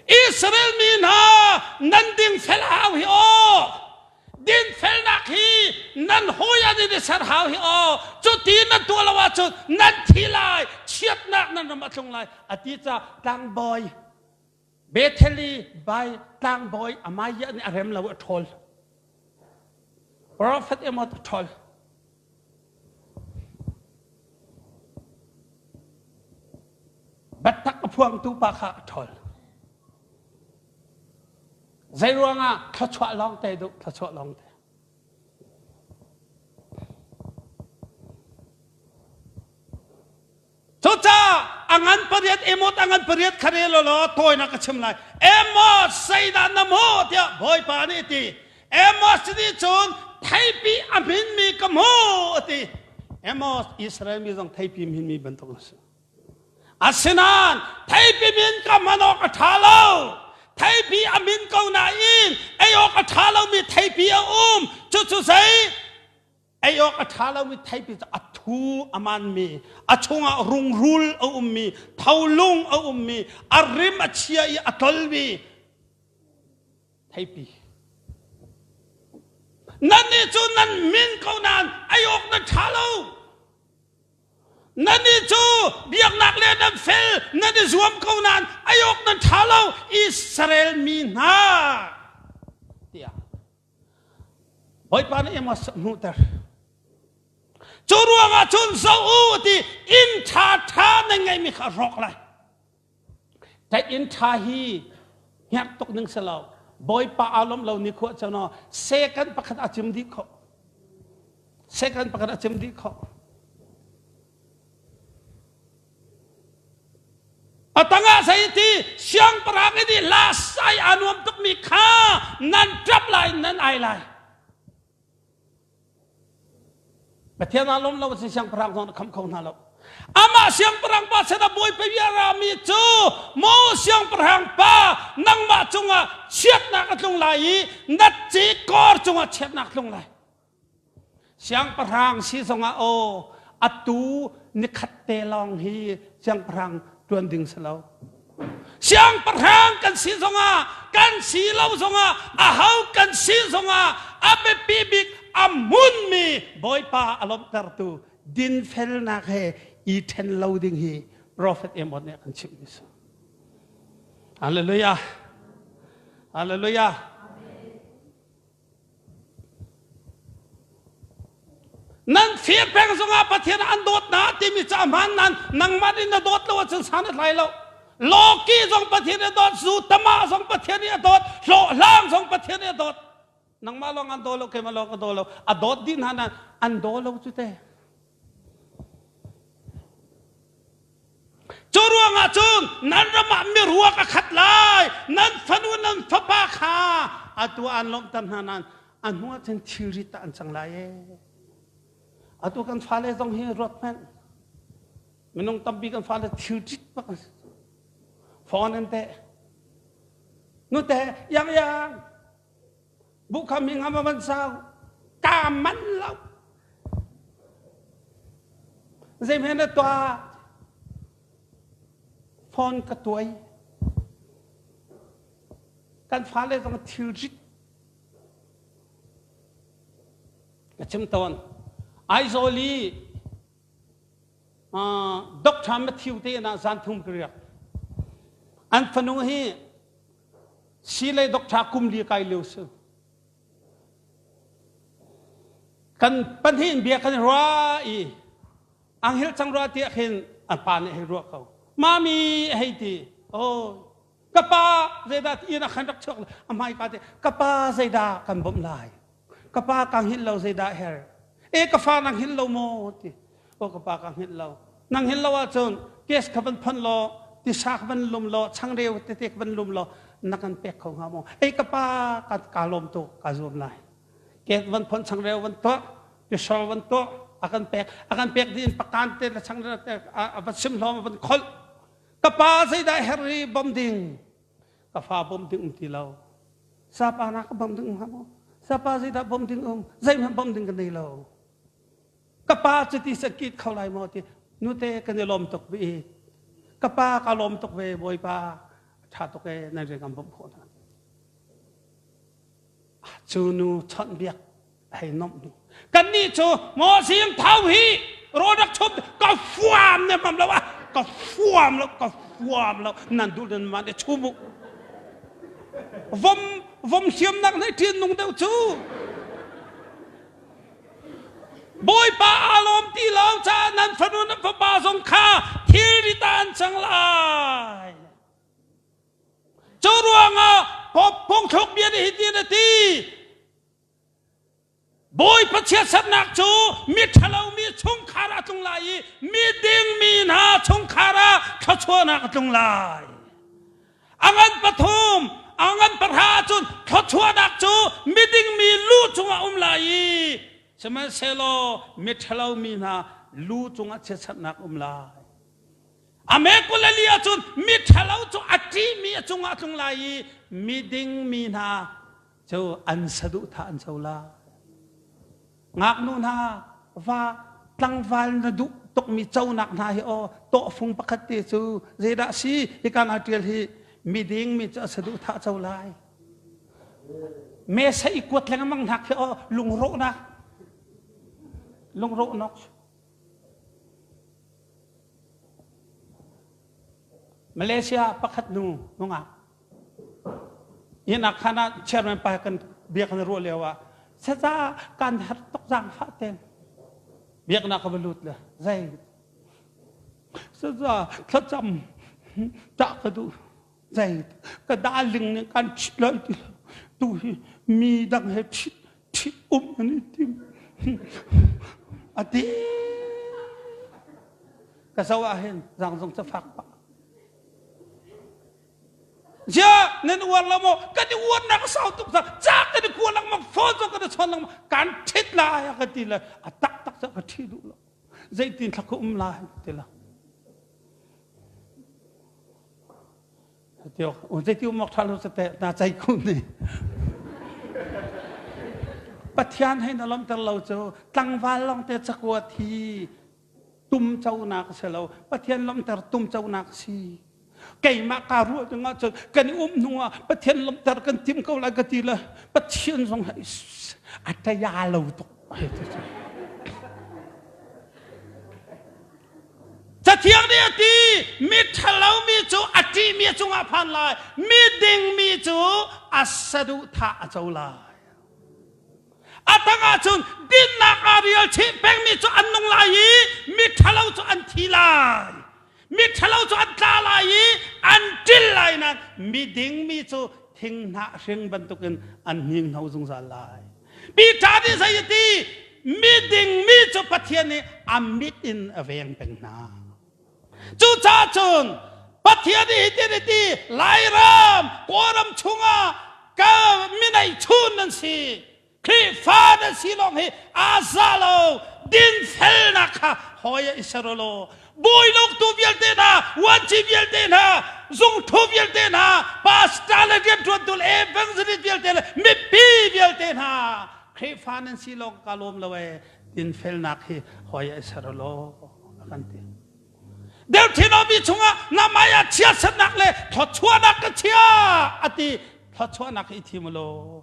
Israel mi hna nan dingfel hau hi aw dinfelnak hi nan hawi an in i ser hau hi aw cuti nan tuah lo ahcun nan thi lai chiatnak nan ram a tlung lai a ti ca tlangbawi Bethel i bai tlangbawi Amaiah nih a rem lo a ṭhawl Prophet Amos a ṭhawl. phuangtu pa kha a ṭhawl. Zei ruangah thluachuah lawng te duh, thluachuah lawng te. Cucaah a ngan pariat Amos a ngan pariat kha rel law tawinak ka chim lai. Amos zeidah na hmuh tiah Bawipa nih a ti. Amos nih cun theipi a hminmi ka hmuh a ti. Amos Israel mi zong theipi hminmi bantuk an si. Asinain theipi min ka hman awk a ṭha lo. Theipi a min ko nain ei awk a ṭha lomi theipi a um. Cucu zei? Ei awk a ṭha lomi theipi cu a thu a manmi, a chungah rungrul a ummi, tholung a ummi, a rim a chia i a tlolmi theipi. Nannih cu nan min ko nain ei awk nan ṭha lo. Nannih cu biaknak le nan fel, nan i zuam ko nain ei awk nan ṭha lo, Israel mi hna tiah Bawipa nih Amos a hmuhter. Cu ruangah cun zoh u ti inn ṭha ṭha nan ngeihmi kha a rawk lai. Ṭaih inn ṭha hi hngerh tuk ning si lo. Bawipa aa lawmh lo ni khua cu no second pakhat a cim dih kho. Second pakhat a cim dih kho. A tangah zei ti siangpahrang i nih la sai aa nuam tukmi kha nan ṭap lai nan ai lai. Pathian aa lawm lo si siangpahrang zong na kham kho hna lo. Amah siangpahrang pa sin ah Bawipa bia rami cu maw siangpahrang pa nangmah cungah chiatnak a tlung lai i na ci kor cungah chiatnak tlung lai. Siangpahrang si zongah aw atu nikhat te lawng hi siangpahrang ṭuan ding si lo. Siangpahrang kan si zongah kan si lo zongah aho kan si zongah a biapi bik a hmunmi Bawipa a lawmhtertu dinfelnak he i ṭhen lo ding hi Prophet Amos nih a kan chimhmi si. Hallelujah. Hallelujah. Nan fir peng zongah Pathian an dawt hna timi ca hmaan nan nangmah nih na dawt lo ahcun san a tlai lo. Lawki zong Pathian nih a dawt, zu tama zong Pathian nih a dawt, hlawhhlang zong Pathian nih a dawt. Nangmah lawng an daw lo, keimah lawng ka daw lo. A dawt dih hna nan an daw lo cu te. Cu ruangah cun nan ram ah miruak a khat lai, nan fanu nan fapa kha atu an lawmhter hna nain a hnu ah cun thilrit ah an cang lai ee. Atu kan fale zong hi ruat hmanh. Minung tampi kan fale thilrit bak an si. Phone an teh. Nute yang yang Bukham hi ngam van sau ka man lo. Zeihme na tuah? Phone ka tuai. Kan fale zong thilrit ka chim tawn. Aizawl i Doctor Matthew te na zan thum ka riak. An fanu hi Si le doctor kum li kai lio si. Kan pahnih in bia kan ruah i ang hil cang rua tiah khin an pa nih hei ruah ko. Mami hei ti. Oh, ka pa zeidah ti inn ah khan rak chuak a hmai ka te ka pa zeidah kan bawmh lai. Ka pa ka hngilh lo zeidah her. E ka fa nang hngilh lo maw ti. Aw ka pa ka hngilh lo. Nang hngilh lo ahcun gas kha van phon law tisa kha van lum law changreu tete kha van lum law na kan pek kho hnga maw? Ei ka pa ka ka lawm tuk ka zuam lai. Gas van phon changreu van tuah tisor van tuah a kan pek a kan pek dih in pakan te le changreu te a va sim hlawm a van kholh. Ka pa zeidah herh i bom ding? Ka fa bom ding um ti lo. Sapa na ka bom ding um hnga maw? Sapa zeidah bom ding um? Zeihmanh bom ding ka nei lo. Ka pa cuti sakit kho lai maw ti nute kan i lawm tuk ve ka pa ka lawm tuk ve bawipa tha tuk e nan rian kan bawmh khawh hna cu nu chawnh biak hei nomh nu kan nih cu maw sing thau hi rawdak chum ka fuam ne mam lo ah ka fuam lo ka fuam lo nan duh nan ma ne chum u vom vom hliam nak nei ṭin nung deuh cu Bawipa aa lawm ti lo caah nan fanu nan fapa zong kha thilrit ah an cang lai. Cu ruangah phungthluk bia nih hitin a ti. Bawipa chiatsernak cu mi ṭhalomi chungkhar ah a tlung lai i mi dingmi hna chungkhar ah thluachuahnak a tlung lai. A ngan pathum, a ngan pahra ahcun thluachuahnak cu miding mi lu cungah um lai i sihmanhsehlaw mi ṭhalomi hna lu cungah chiatsernak um lai. A me 24 ahcun mi ṭhalo cu a ṭihmi a cungah a tlung lai i miding mi hna cu an saduhthah an co lai. Ngaknu hna va tlangval na duh tukmi conak hna hi aw tawhfung pakhat te cu zeidah si hika na ṭial hi miding mi cu a saduhthah co lai. Mesa i kuat lengmang hna khi aw lungrawhnak lungrawhnak Malaysia pakhat nu nungak Hinak khan ah chairman pa kan bia kan ruah lio ah saza kan har tuk zaangfah ten biaknak ka va lut le zei saza thlacam tah ka duh zei ka darling nih kan ṭhit lai ti lo tu hi mi dang he ṭhit ṭhit um an i tim a ti ka zoh ah hin zang zong ca fak pah Ziah nan uar lo maw? Kan i uarnak a sau tuk cang. Ca kan i kua lengmang, phone zong kan i chawn lengmang. Kan ṭhit lai a ka ti le a taktak cu ka ṭhi duh lo. Zeitin thla ka um lai ti lo. Tiok, zeiti um awk ṭha lo te na cai kun ni. Pathian hei na lawmhter lo cu tlangval lawng te cakuat hi tumconak a si lo Pathian lawmhter tumconak a si keimah kaa ruah ding ahcun kan i um hnu ah Pathian lawmhter kan tim ko lai ka ti le Pathian zong a ṭaya lo tuk Cathiang nih a ti mi ṭhalomi cu a ṭihmi a cungah phan lai mi dingmi cu a saduhthah a co lai A tang ahcun dinnak aa rial chih pengmi cu an nung lai i miṭhalo cu an thi lai. Miṭhalo cu an tla lai i an ṭil lai nain miding mi cu thinghnah hring bantukin an hninghno zungzal lai. Peter nih zei a ti? Miding mi cu Pathian nih a mit in a veng peng hna. Cucaah cun Pathian nih hitin a ti, Lairam, Kawlram chungah ka minei chun nan si. Khrihfa nan si lawng hi aa za lo. Dinfelnak kha hawi ah i ser u law bawi lungtu vialte hna, vuanci vialte hna, zungthu vialte hna, pastor le rianṭuantu le evangelist vialte le mipi vialte hna, Khrihfa nan si lawng ka lawm lo ee. Dinfelnak hi hawi ah i ser u law a kan ti. Deuteronomy chungah na mei ah chiatsernak le thluachuahnak ka chia a ti. Thluachuahnak hi i thim u law.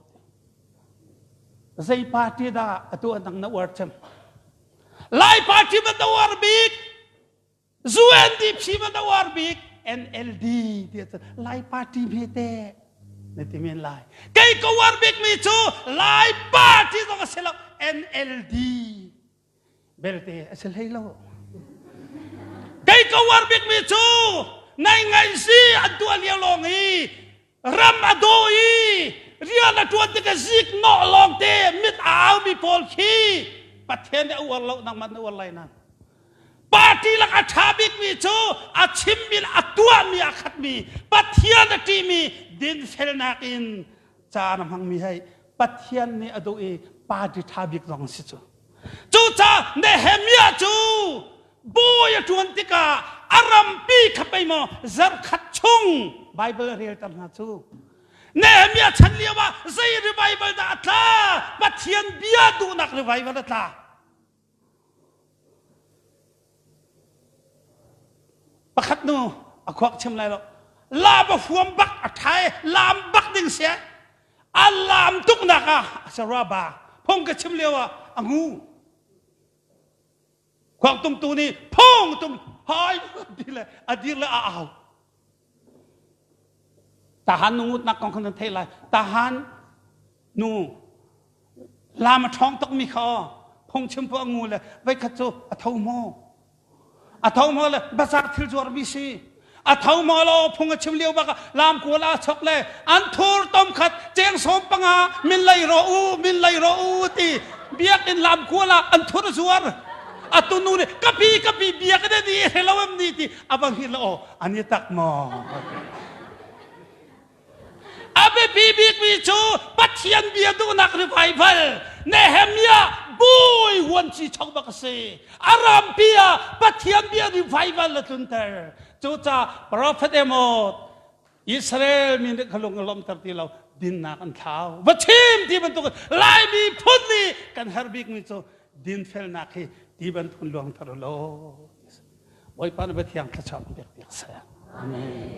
Zei party dah atu an na uar cem? Lai party man na uar bik? UNDP man na uar bik? NLD ti cun Lai party hme te na ti men lai. Kei ka uar bik mi cu Lai party zong a si lo NLD. Belte a si hlei lo. Kei ka uar bikmi cu nai ngaihsi an tuah lio lawng i ram a daw i rian a ṭuan tikah zik nawh lawng te mit a aumi pawl khi Pathian nih a uar lo nangmah na uar lai nan. Party lak a ṭha bikmi cu a chimmi le a tuahmi a khatmi Pathian a ṭihmi dinfelnak in caan a hmangmi hei Pathian nih a duh i party ṭha bik zong si cu. Cucaah Nehemiah cu bawi a ṭuan tikah a rampi kha pei maw zarhkhat chung Bible a relter hna cu. Nehemiah chan lio ah zei revival dah a tla? Pathian bia duhnak revival a tla. Pakhat nu a khuak chim lai lo. Lam a huam bak a ṭha i lam bak ding si a lam tuknak ah a sarua ba phung ka chim lio ah a ngu. Khuang tumtu nih phung tum hai ti le a dir le a au. Tahan nu ngutnak kong khan nan theih lai. Tahan nu lam a ṭhawng tukmi kha aw phungchim pu a ngu le voikhat cu a tho maw? A tho maw le bazar thil zuarmi si. A tho maw lo phung a chim lio bak ah lam kual aa chok le an thur tom khat cheng sawm panga min lei ro u min lei ro u ti biakinn lam kual ah an thur zuar. Atu nu nih kapi kapi biakinn ni he lo em ni ti abang hi lo an i tak maw. A biapi bikmi cu Pathian bia duhnak revival Nehemiah bawi vuanci chok bak a si. A rampi ah Pathian bia revival a tlunter. Cucaah prophet emaw Israel mi nih kha lung a lawmhter ti lo dinnak an thlau. Va chim ti bantuk Laimi phun nih kan herh bikmi cu dinfelnak hi ti bantuk in luangter u law. Bawipa na Pathian thluachuah pek piak seh. Amen.